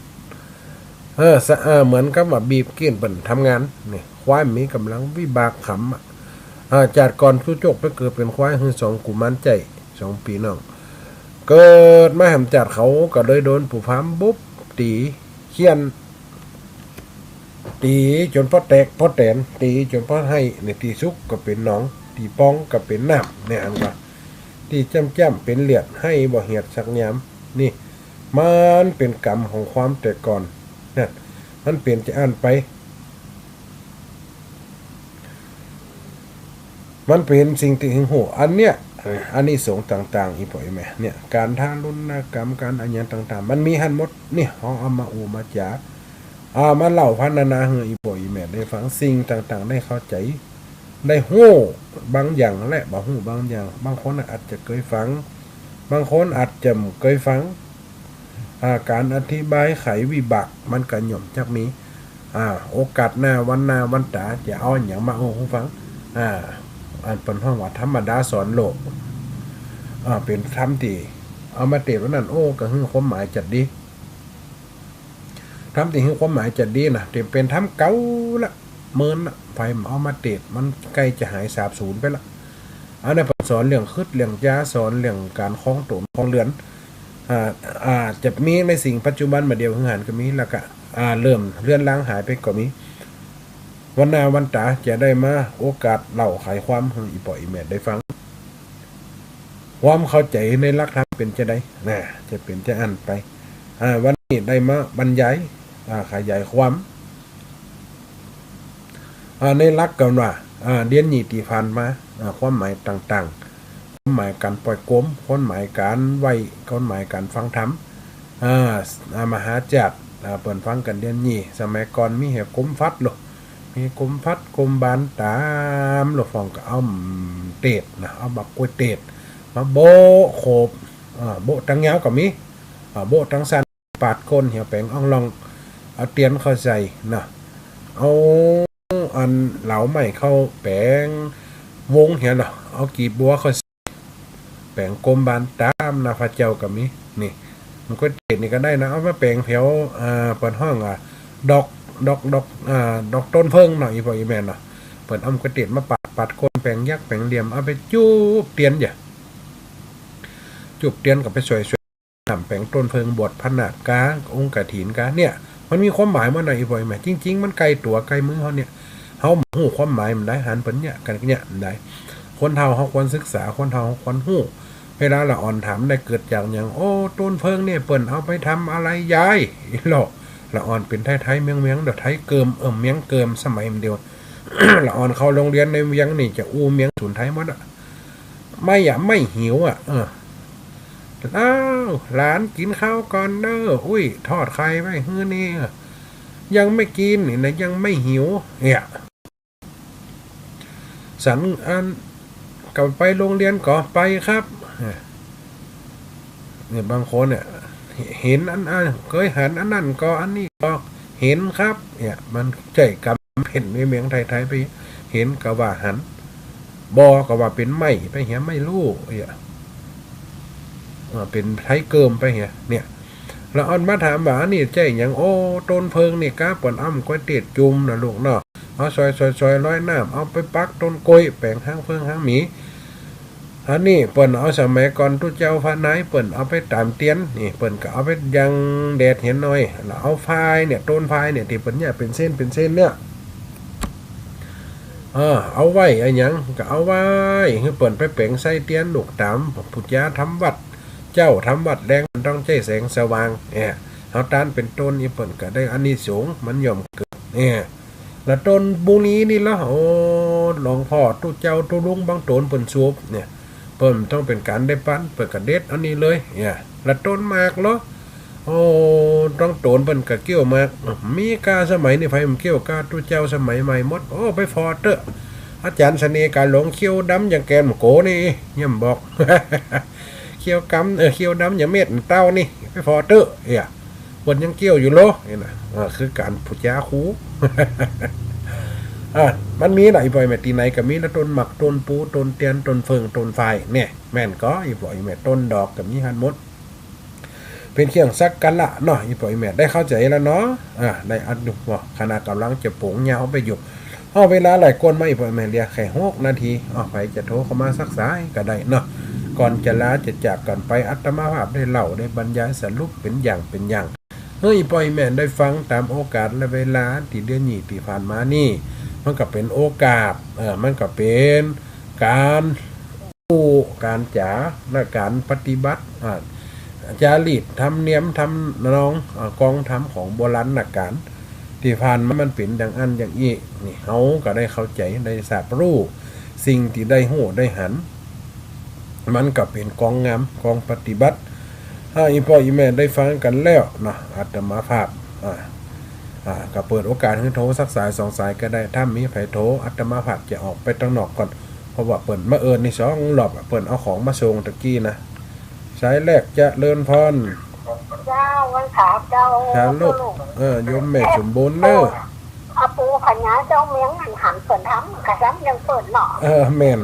เออ สะ เออ เหมือนกับว่าบีบเคี่ยนเปิ้นทำงาน นี่ ควายมีก๋ำลังวิบากขำอะ อ่า จาติก่อนตุ๊จกไปเกิดเป๋นควายหื้อสองกุมารใจ้ สองปี้น้อง เกิดมาแหมจาติเขาก็เลยโดนปู่พราหมณ์บุบตี๋เฆี่ยน ตี๋จ๋นป้อแตกป้อแตน ตี๋จ๋นป้อไห้ นี่ ตี๋สุกก็เป๋นหนอง ตี๋ปองก็เป๋นน้ำ เนี่ย อันว่า ตี๋จ้ำๆ เป๋นเลือด ไห้บ่เหียดสักยาม นี่ มันเป๋นกรรมของความแต่ก่อน นะ มันเป๋นจาอั้นไป มันเป๋นสิ่งตี้หึงฮู้ อันเนี้ย อานิสงส์ต่างๆ อี่ป้ออี่แม่ เนี่ย ก๋านทารุณกรรม ก๋านอะหยังต่างๆ มันมีหั้นหมด นี่ เฮาเอามาอู้มาจ๋า เอามาเล่าพรรณนาหื้ออี่ป้ออี่แม่ได้ฟัง สิ่งต่างๆ ได้เข้าใจ๋ ได้ฮู้บางอย่างและบ่ฮู้บางอย่าง บางคนอาจจะเกยฟัง บางคนอาจจะบ่เกยฟัง อ่า ก๋านอธิบายไขวิบากมันก็ย่อมจักมี อ่า โอกาสหน้า วันหน้าวันต๋า จะเอาอะหยังมาอู้หื้อฟัง อ่า อันเปิ้นฮ้องว่าธรรมดาสอนโลก อ่า เป๋นธรรมตี้เอามาเตศน์วันนั้น โอ้ ก็หื้อความหมายจัดดี ธรรมตี้หื้อความหมายจัดดีนะ ตี้เป๋นธรรมเก่าละ เมินละ ใผบ่เอามาเตศน์ มันใก้จะหายสาบสูญไปละ อันนั้นเปิ้นสอนเรื่องขึดเรื่องจ๋า สอนเรื่องก๋านครองตั๋วครองเฮือน อ่า อาจจะมีในสิ่งปัจจุบันบ่าเดี่ยวหื้อหันก็มี แล้วก็ อ่า เริ่มเลือนลางหายไปก็มี วันหน้าวันต๋าจะได้มาโอกาสเล่าไขความหื้ออี่ป้ออี่แม่ได้ฟัง ความเข้าใจ๋ในหลักธรรมเป๋นจาใด นะ จะเป๋นจาอั้นไป อ่า วันนี้ได้มาบรรยาย อ่า ขยายความ อ่า ในหลักกั๋นว่า อ่า เดือนนี้ตี้ผ่านมา อ่า ความหมายต่างๆ ความหมายก๋านปล่อยโกม ความหมายก๋านไหว้ ความหมายก๋านฟังธรรม อ่า อ่า มหาจาติ อ่า เปิ้นฟังกั๋นเดือนนี้ สมัยก่อนมีแหโกมฟัดโล มีโกมฟัดโกมบานต๋ามโล พ่องก็เอาเตศน์นะ เอาบักกล้วยเตศน์มาโบ๊ะโขบ อ่า โบ๊ะตังยาวก็มี อ่า โบ๊ะตังสั้น ปาดก้นเหีย แป๋งอ่องล่อง เอาเตียนเข้าใส่นะ เอาอันเหลาไม้เข้าแป๋งวงเหียเนาะ เอากีบบัวเข้าใส่ แป๋งโกมบานต๋ามหน้าพระเจ้าก็มี นี่ มันกล้วยเตศน์นี่ก็ได้นะ เอามาแป๋งแผว อ่า เปิ้นฮ้องว่า ดอก ดอก ดอก อ่า ดอกต้นเผิ้งเนาะ อี่ป้ออี่แม่เนาะ เปิ้นเอากล้วยเตศน์มาปาด ปาดก้น แป๋งยักษ์แป๋งเหลี่ยม เอาไปจูบเตียนเหีย จูบเตียนก็ไปส่วย ส่วย น้ำแป๋งต้นเผิ้ง บวชพระนาคกา องค์กฐินกา เนี่ย มันมีความหมายหมดนะ อี่ป้ออี่แม่ จริงๆ มันใก้ตั๋วใก้มือเฮาเนี่ย เฮาบ่ฮู้ความหมายมันได้ หันเปิ้นเยียะกั๋นเยียะมันได้ คนเฒ่าเฮาควรศึกษา คนเฒ่าเฮาควรฮู้ เวลาละอ่อนถามได้เกิดจากหยัง โอ้ ต้นเผิ้งเนี่ยเปิ้นเอาไปทำอะไรยาย ลอ ละอ่อนเป๋นไทยๆ เมียงๆ เดี๋ยวไทยเกิ่ม เอิ่ม เมียงเกิ่ม สมัยมันเดียว ละอ่อนเข้าโฮงเฮียนในเวียงนี่จะอู้เมียงสูนไทยหมดอะ ไม่อะ ไม่หิวอะ เออ อ้าว หลานกิ๋นข้าวก่อนเน่อ อุ้ย ทอดไข่ไว้หื้อนี่ ยังไม่กินนี่นะ ยังไม่หิว เนี่ย สันอัน ก็ไปโฮงเฮียนก่อ ไปครับ เนี่ย บางคนเนี่ย เห็นอัน อัน เกยหันอันนั้นก่อ อันนี้ก่อ เห็นครับ เนี่ย มันใจ๊กำเพ่นในเมืองไทยๆ ไป เห็นก็ว่าหัน บ่ก็ว่าเป๋นไม่ไปเหีย ไม่ฮู้ เนี่ย อ่า เป๋นไทยเกิ่มไปเหีย เนี่ย ละอ่อนมาถามว่า อันนี้ใจ้หยัง โอ้ ต้นเผิ้งนี่กา เปิ้นเอาก๋วยเตี๋ยวจุ่มนะลูกเนาะ เอาซอยๆๆ ลอยน้ำ เอาไปปักต้นกล้วย แป๋งหางเผิ้งหางหมี อันนี้เปิ้นเอาสมัยก่อนตุ๊เจ้าฟ้าในเปิ้นเอาไปต๋ามเตียน นี่เปิ้นก็เอาไปยังแดดเหียหน่อย แล้วเอาฝ้ายเนี่ย ต้นฝ้ายเนี่ย ตี้เปิ้นเยียะเป๋นเส้นเป๋นเส้นเนี่ย เออ เอาไว้อะหยังก็เอาไว้ หื้อเปิ้นไปแป๋งใส่เตียนลูกต๋าม ผู้จ๋าทำวัตร เจ้าทำวัตรแลงมันต้องใจ๊แสงสว่าง เนี่ย เฮาต้านเป๋นต้น อี่เปิ้นก็ได้อานิสงส์ มันย่อมเกิด เนี่ย ละต้นบุงนี้นี่ละ โอ้ หลวงพ่อตุ๊เจ้าตุ๊ลุงบางต๋นเปิ้นสูบ เนี่ย เปิ้นต้องเป๋นก๋านได้ปัน เปิ้นก็เด็ดอันนี้เลย เนี่ย ละต้นหมากละ โอ้ บางต๋นเปิ้นก็เคี้ยวหมาก มีก้าสมัยนี้ ใผบ่เคี้ยวก้า ตุ๊เจ้าสมัยใหม่หมด โอ้ ไปผ่อเต๊อะ อาจ๋ารย์เสน่ห์กาหลงเคี้ยวดำอย่างแกนหมูโกนี่ เยียะบอก เคี้ยวกำ เออ เคี้ยวดำอย่างเม็ดเต้านี่ ไปผ่อเต๊อะ เนี่ย เปิ้นยังเคี้ยวอยู่โล เนี่ยนะ อ่า คือก๋านผู้จ๋าคู อ่า มันมีหลายบ่อยแม่ ตี้ไหนก็มีละ ต้นหมาก ต้นปู ต้นเตียน ต้นเผิ้ง ต้นฝ้าย เนี่ย แม่นก่อ อี่บ่อยแม่ ต้นดอกก็มีหั้นหมด เป เป๋นเครื่องสักการะเนาะ อี่ป้ออี่แม่ได้เข้าใจ๋แล้วเนาะ อ่า ได้อัดอยู่บ่ ขณะก่ำลังจะโป๋งยาวไปอยู่ อ้อ เวลาไหล่ก้นมา อี่ป้ออี่แม่ เหลือแค่หกนาที อ้อ ใผจะโทรเข้ามาสักสายก็ได้เนาะ ก่อนจะลาจะจากกั๋นไป อาตมาภาพได้เล่าได้บรรยายสรุปเป๋นอย่างเป๋นอย่าง หื้ออี่ป้ออี่แม่ได้ฟังต๋ามโอกาสและเวลาตี้เหลือหยี่ตี้ผ่านมานี่ มันก็เป๋นโอกาส เอ่อ มันก็เป๋นก๋าน ฮู้ก๋านจ๋า และก๋านปฏิบัติ อ่า จารีตธรรมเนียมทำนอง อ่า กองธรรมของโบราณก๋าน ตี้ผ่านมามันเป๋นอย่างอั้นอย่างอี้ นี่ เฮาก็ได้เข้าใจ๋ ได้ทราบฮู้ สิ่งตี้ได้ฮู้ได้หัน มันก็เป๋นกองงาม กองปฏิบัติ อ่า อี่ป้ออี่แม่ได้ฟังกั๋นแล้วเนาะ อาตมาภาพ อ่า อ่า ก็เปิดโอกาสหื้อโทรสักสายสองสายก็ได้ ถ้ามีใผโทร อาตมาภาพจะออกไปตังนอกก่อน เพราะว่าเปิ้นมาเอิ้นนี่สองรอบอะ เปิ้นเอาของมาส่งตะกี้นะ สายแรก เจริญพร เจ้า วันเสาร์เจ้า ฮัลโหล เออ โยมแม่สมบูรณ์เนอะ อาปูพญาเจ้าเมืองหันเปิ้นทำ กระทำอย่างเปิ้นเนาะ เออ แม่น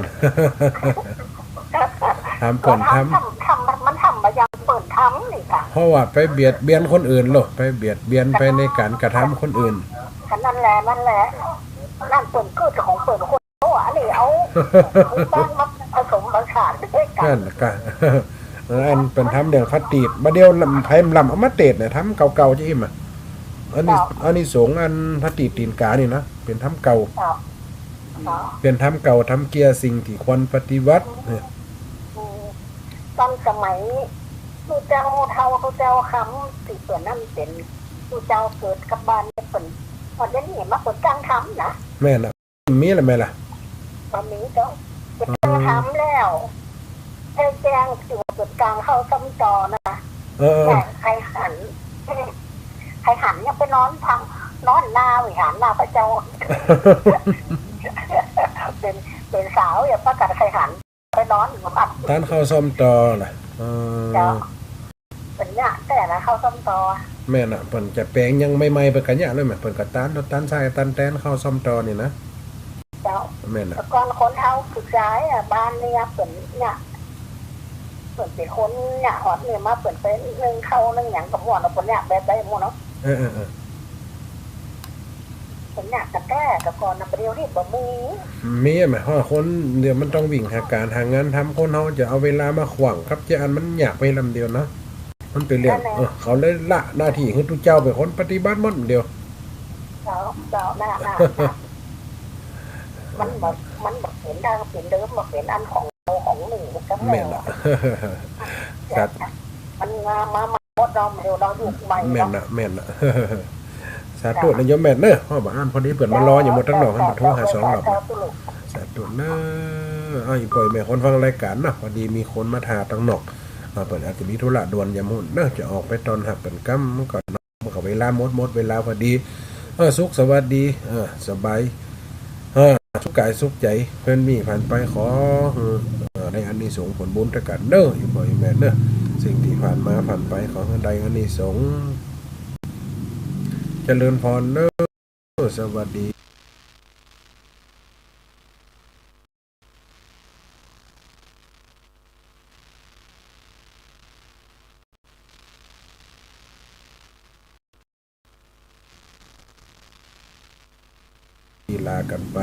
ถามเปิ้นทำ ทำ ทำ มันทำบ่อย่างเปิ้นทำนี่ค่ะ เพราะว่าไปเบียดเบียนคนอื่นโลด ไปเบียดเบียนไปในก๋านกระทำคนอื่น ก็นั่นแหละ นั่นแหละ นั่นเปิ้นกึ๊ดของเปิ้นคน โอ้ อันนี้เอาบ้างมาผสมผสานด้วยกั๋น นั่นก็ อันเปิ้นทำเรื่องพระตีด บ่าเดี่ยวลำ ใผลำเอามาเตสน์เนี่ย ธรรมเก่าๆ จะอิ่มอะ อันนี้ เจ้า อานิสงส์อันพระตีดตี๋นก๋านี่นะ เป๋นธรรมเก่า เจ้า เจ้า เป๋นธรรมเก่า ธรรมเกี่ยสิ่งตี้ควรปฏิบัติเนี่ย อืม ต๋อนสมัยตุ๊เจ้าเฒ่าตุ๊เจ้าคำ ตี้เปิ้นนั่นเป๋นตุ๊เจ้าเกิดกับบ้านเนี่ย เปิ้น เปิ้นจะหนีมาเปิ้นจ้างทำนะ แม่นนะ มีละแม่นละ บ่มีเจ้า อ๋อ จ้างทำแล้ว ใผแจ้งตั๋วเปิ้นกางเข้าซ่อมตอนะ เออ เออ ใผหัน ใผหันยังไปนอนทาง นอนหน้าวิหารหน้าพระเจ้า เป๋น เป๋นสาวยังประกาศใผหัน ไปนอนอยู่บ้าน ต้านเข้าซ่อมตอล่ะ เออ เจ้า เปิ้นเยียะแต่ละเข้าซ่อมตอ แม่นน่ะ เปิ้นจะแป๋งยังใหม่ๆ เปิ้นก็เยียะเลยแหม เปิ้นก็ตัน ตันซ้ายตันแตนเข้าซ่อมตอนี่นะ เจ้า แม่นน่ะ แต่ก่อนคนเฒ่าผู้จายอะ บ้านเนี่ยเปิ้นเยียะ เปิ้นเป๋นคนเยียะฮอดเนี่ยมา เปิ้นไปนึ่งข้าวนึ่งหยังก็ม่วน เอาเปิ้นเยียะแบบใดหมดเนาะ เออ เออ เออ เปิ้นเยียะแต่ แต่ก่อนน่ะ บ่าเดี่ยวนี้บ่มี มีอะแหม เพราะว่าคนเดี๋ยวมันต้องวิ่งหาก๋านหางานทำ คนเฮาจะเอาเวลามาขว้างกับเจ้าอันมันยากไปลำเดียวนะ มันเป๋นเรื่อง นั่นแหละ เออ เขาเลยละหน้าตี้หื้อตุ๊เจ้าเป๋นคนปฏิบัติหมดเดียว เจ้า เจ้า น่ะ น่ะ น่ะ มันบ่ มันบ่เป๋นดั้งเป๋นเดิม บ่เป๋นอันของเฮาของหนึ่ง มันก็ แม่นละ สาธุ มันมา มา มาหมดเนาะ เดี๋ยวเนาะ ยุคใหม่เนาะ แม่นละ แม่นละ สาธุนะโยมแม่เนอะ เพราะบ่าอั้นพอดีเปิ้นมารออยู่หมดตังนอก หันมาโทรหาสองรอบ สาธุเนอะ อ้าว อี่ป้ออี่แม่คนฟังรายก๋านเนาะ พอดีมีคนมาถ่าตังนอก อ่า เปิ้นอาจจะมีธุระด่วนยามฮู้เนอะ จะออกไปต้อนฮับเปิ้นกำก่อนเนาะ มันก็เวลาหมด หมดเวลาพอดี เออ สุขสวัสดี เออ สบาย เออ สุขก๋ายสุขใจ๋ เปิ้นมีผ่านไปขอหื้อ เออ ได้อานิสงส์ผลบุญตวยกั๋นเนอะ อี่ป้ออี่แม่เนอะ สิ่งตี้ผ่านมาผ่านไปขอหื้อได้อานิสงส์ เจริญพรเนอะ สวัสดี ลากั๋นไป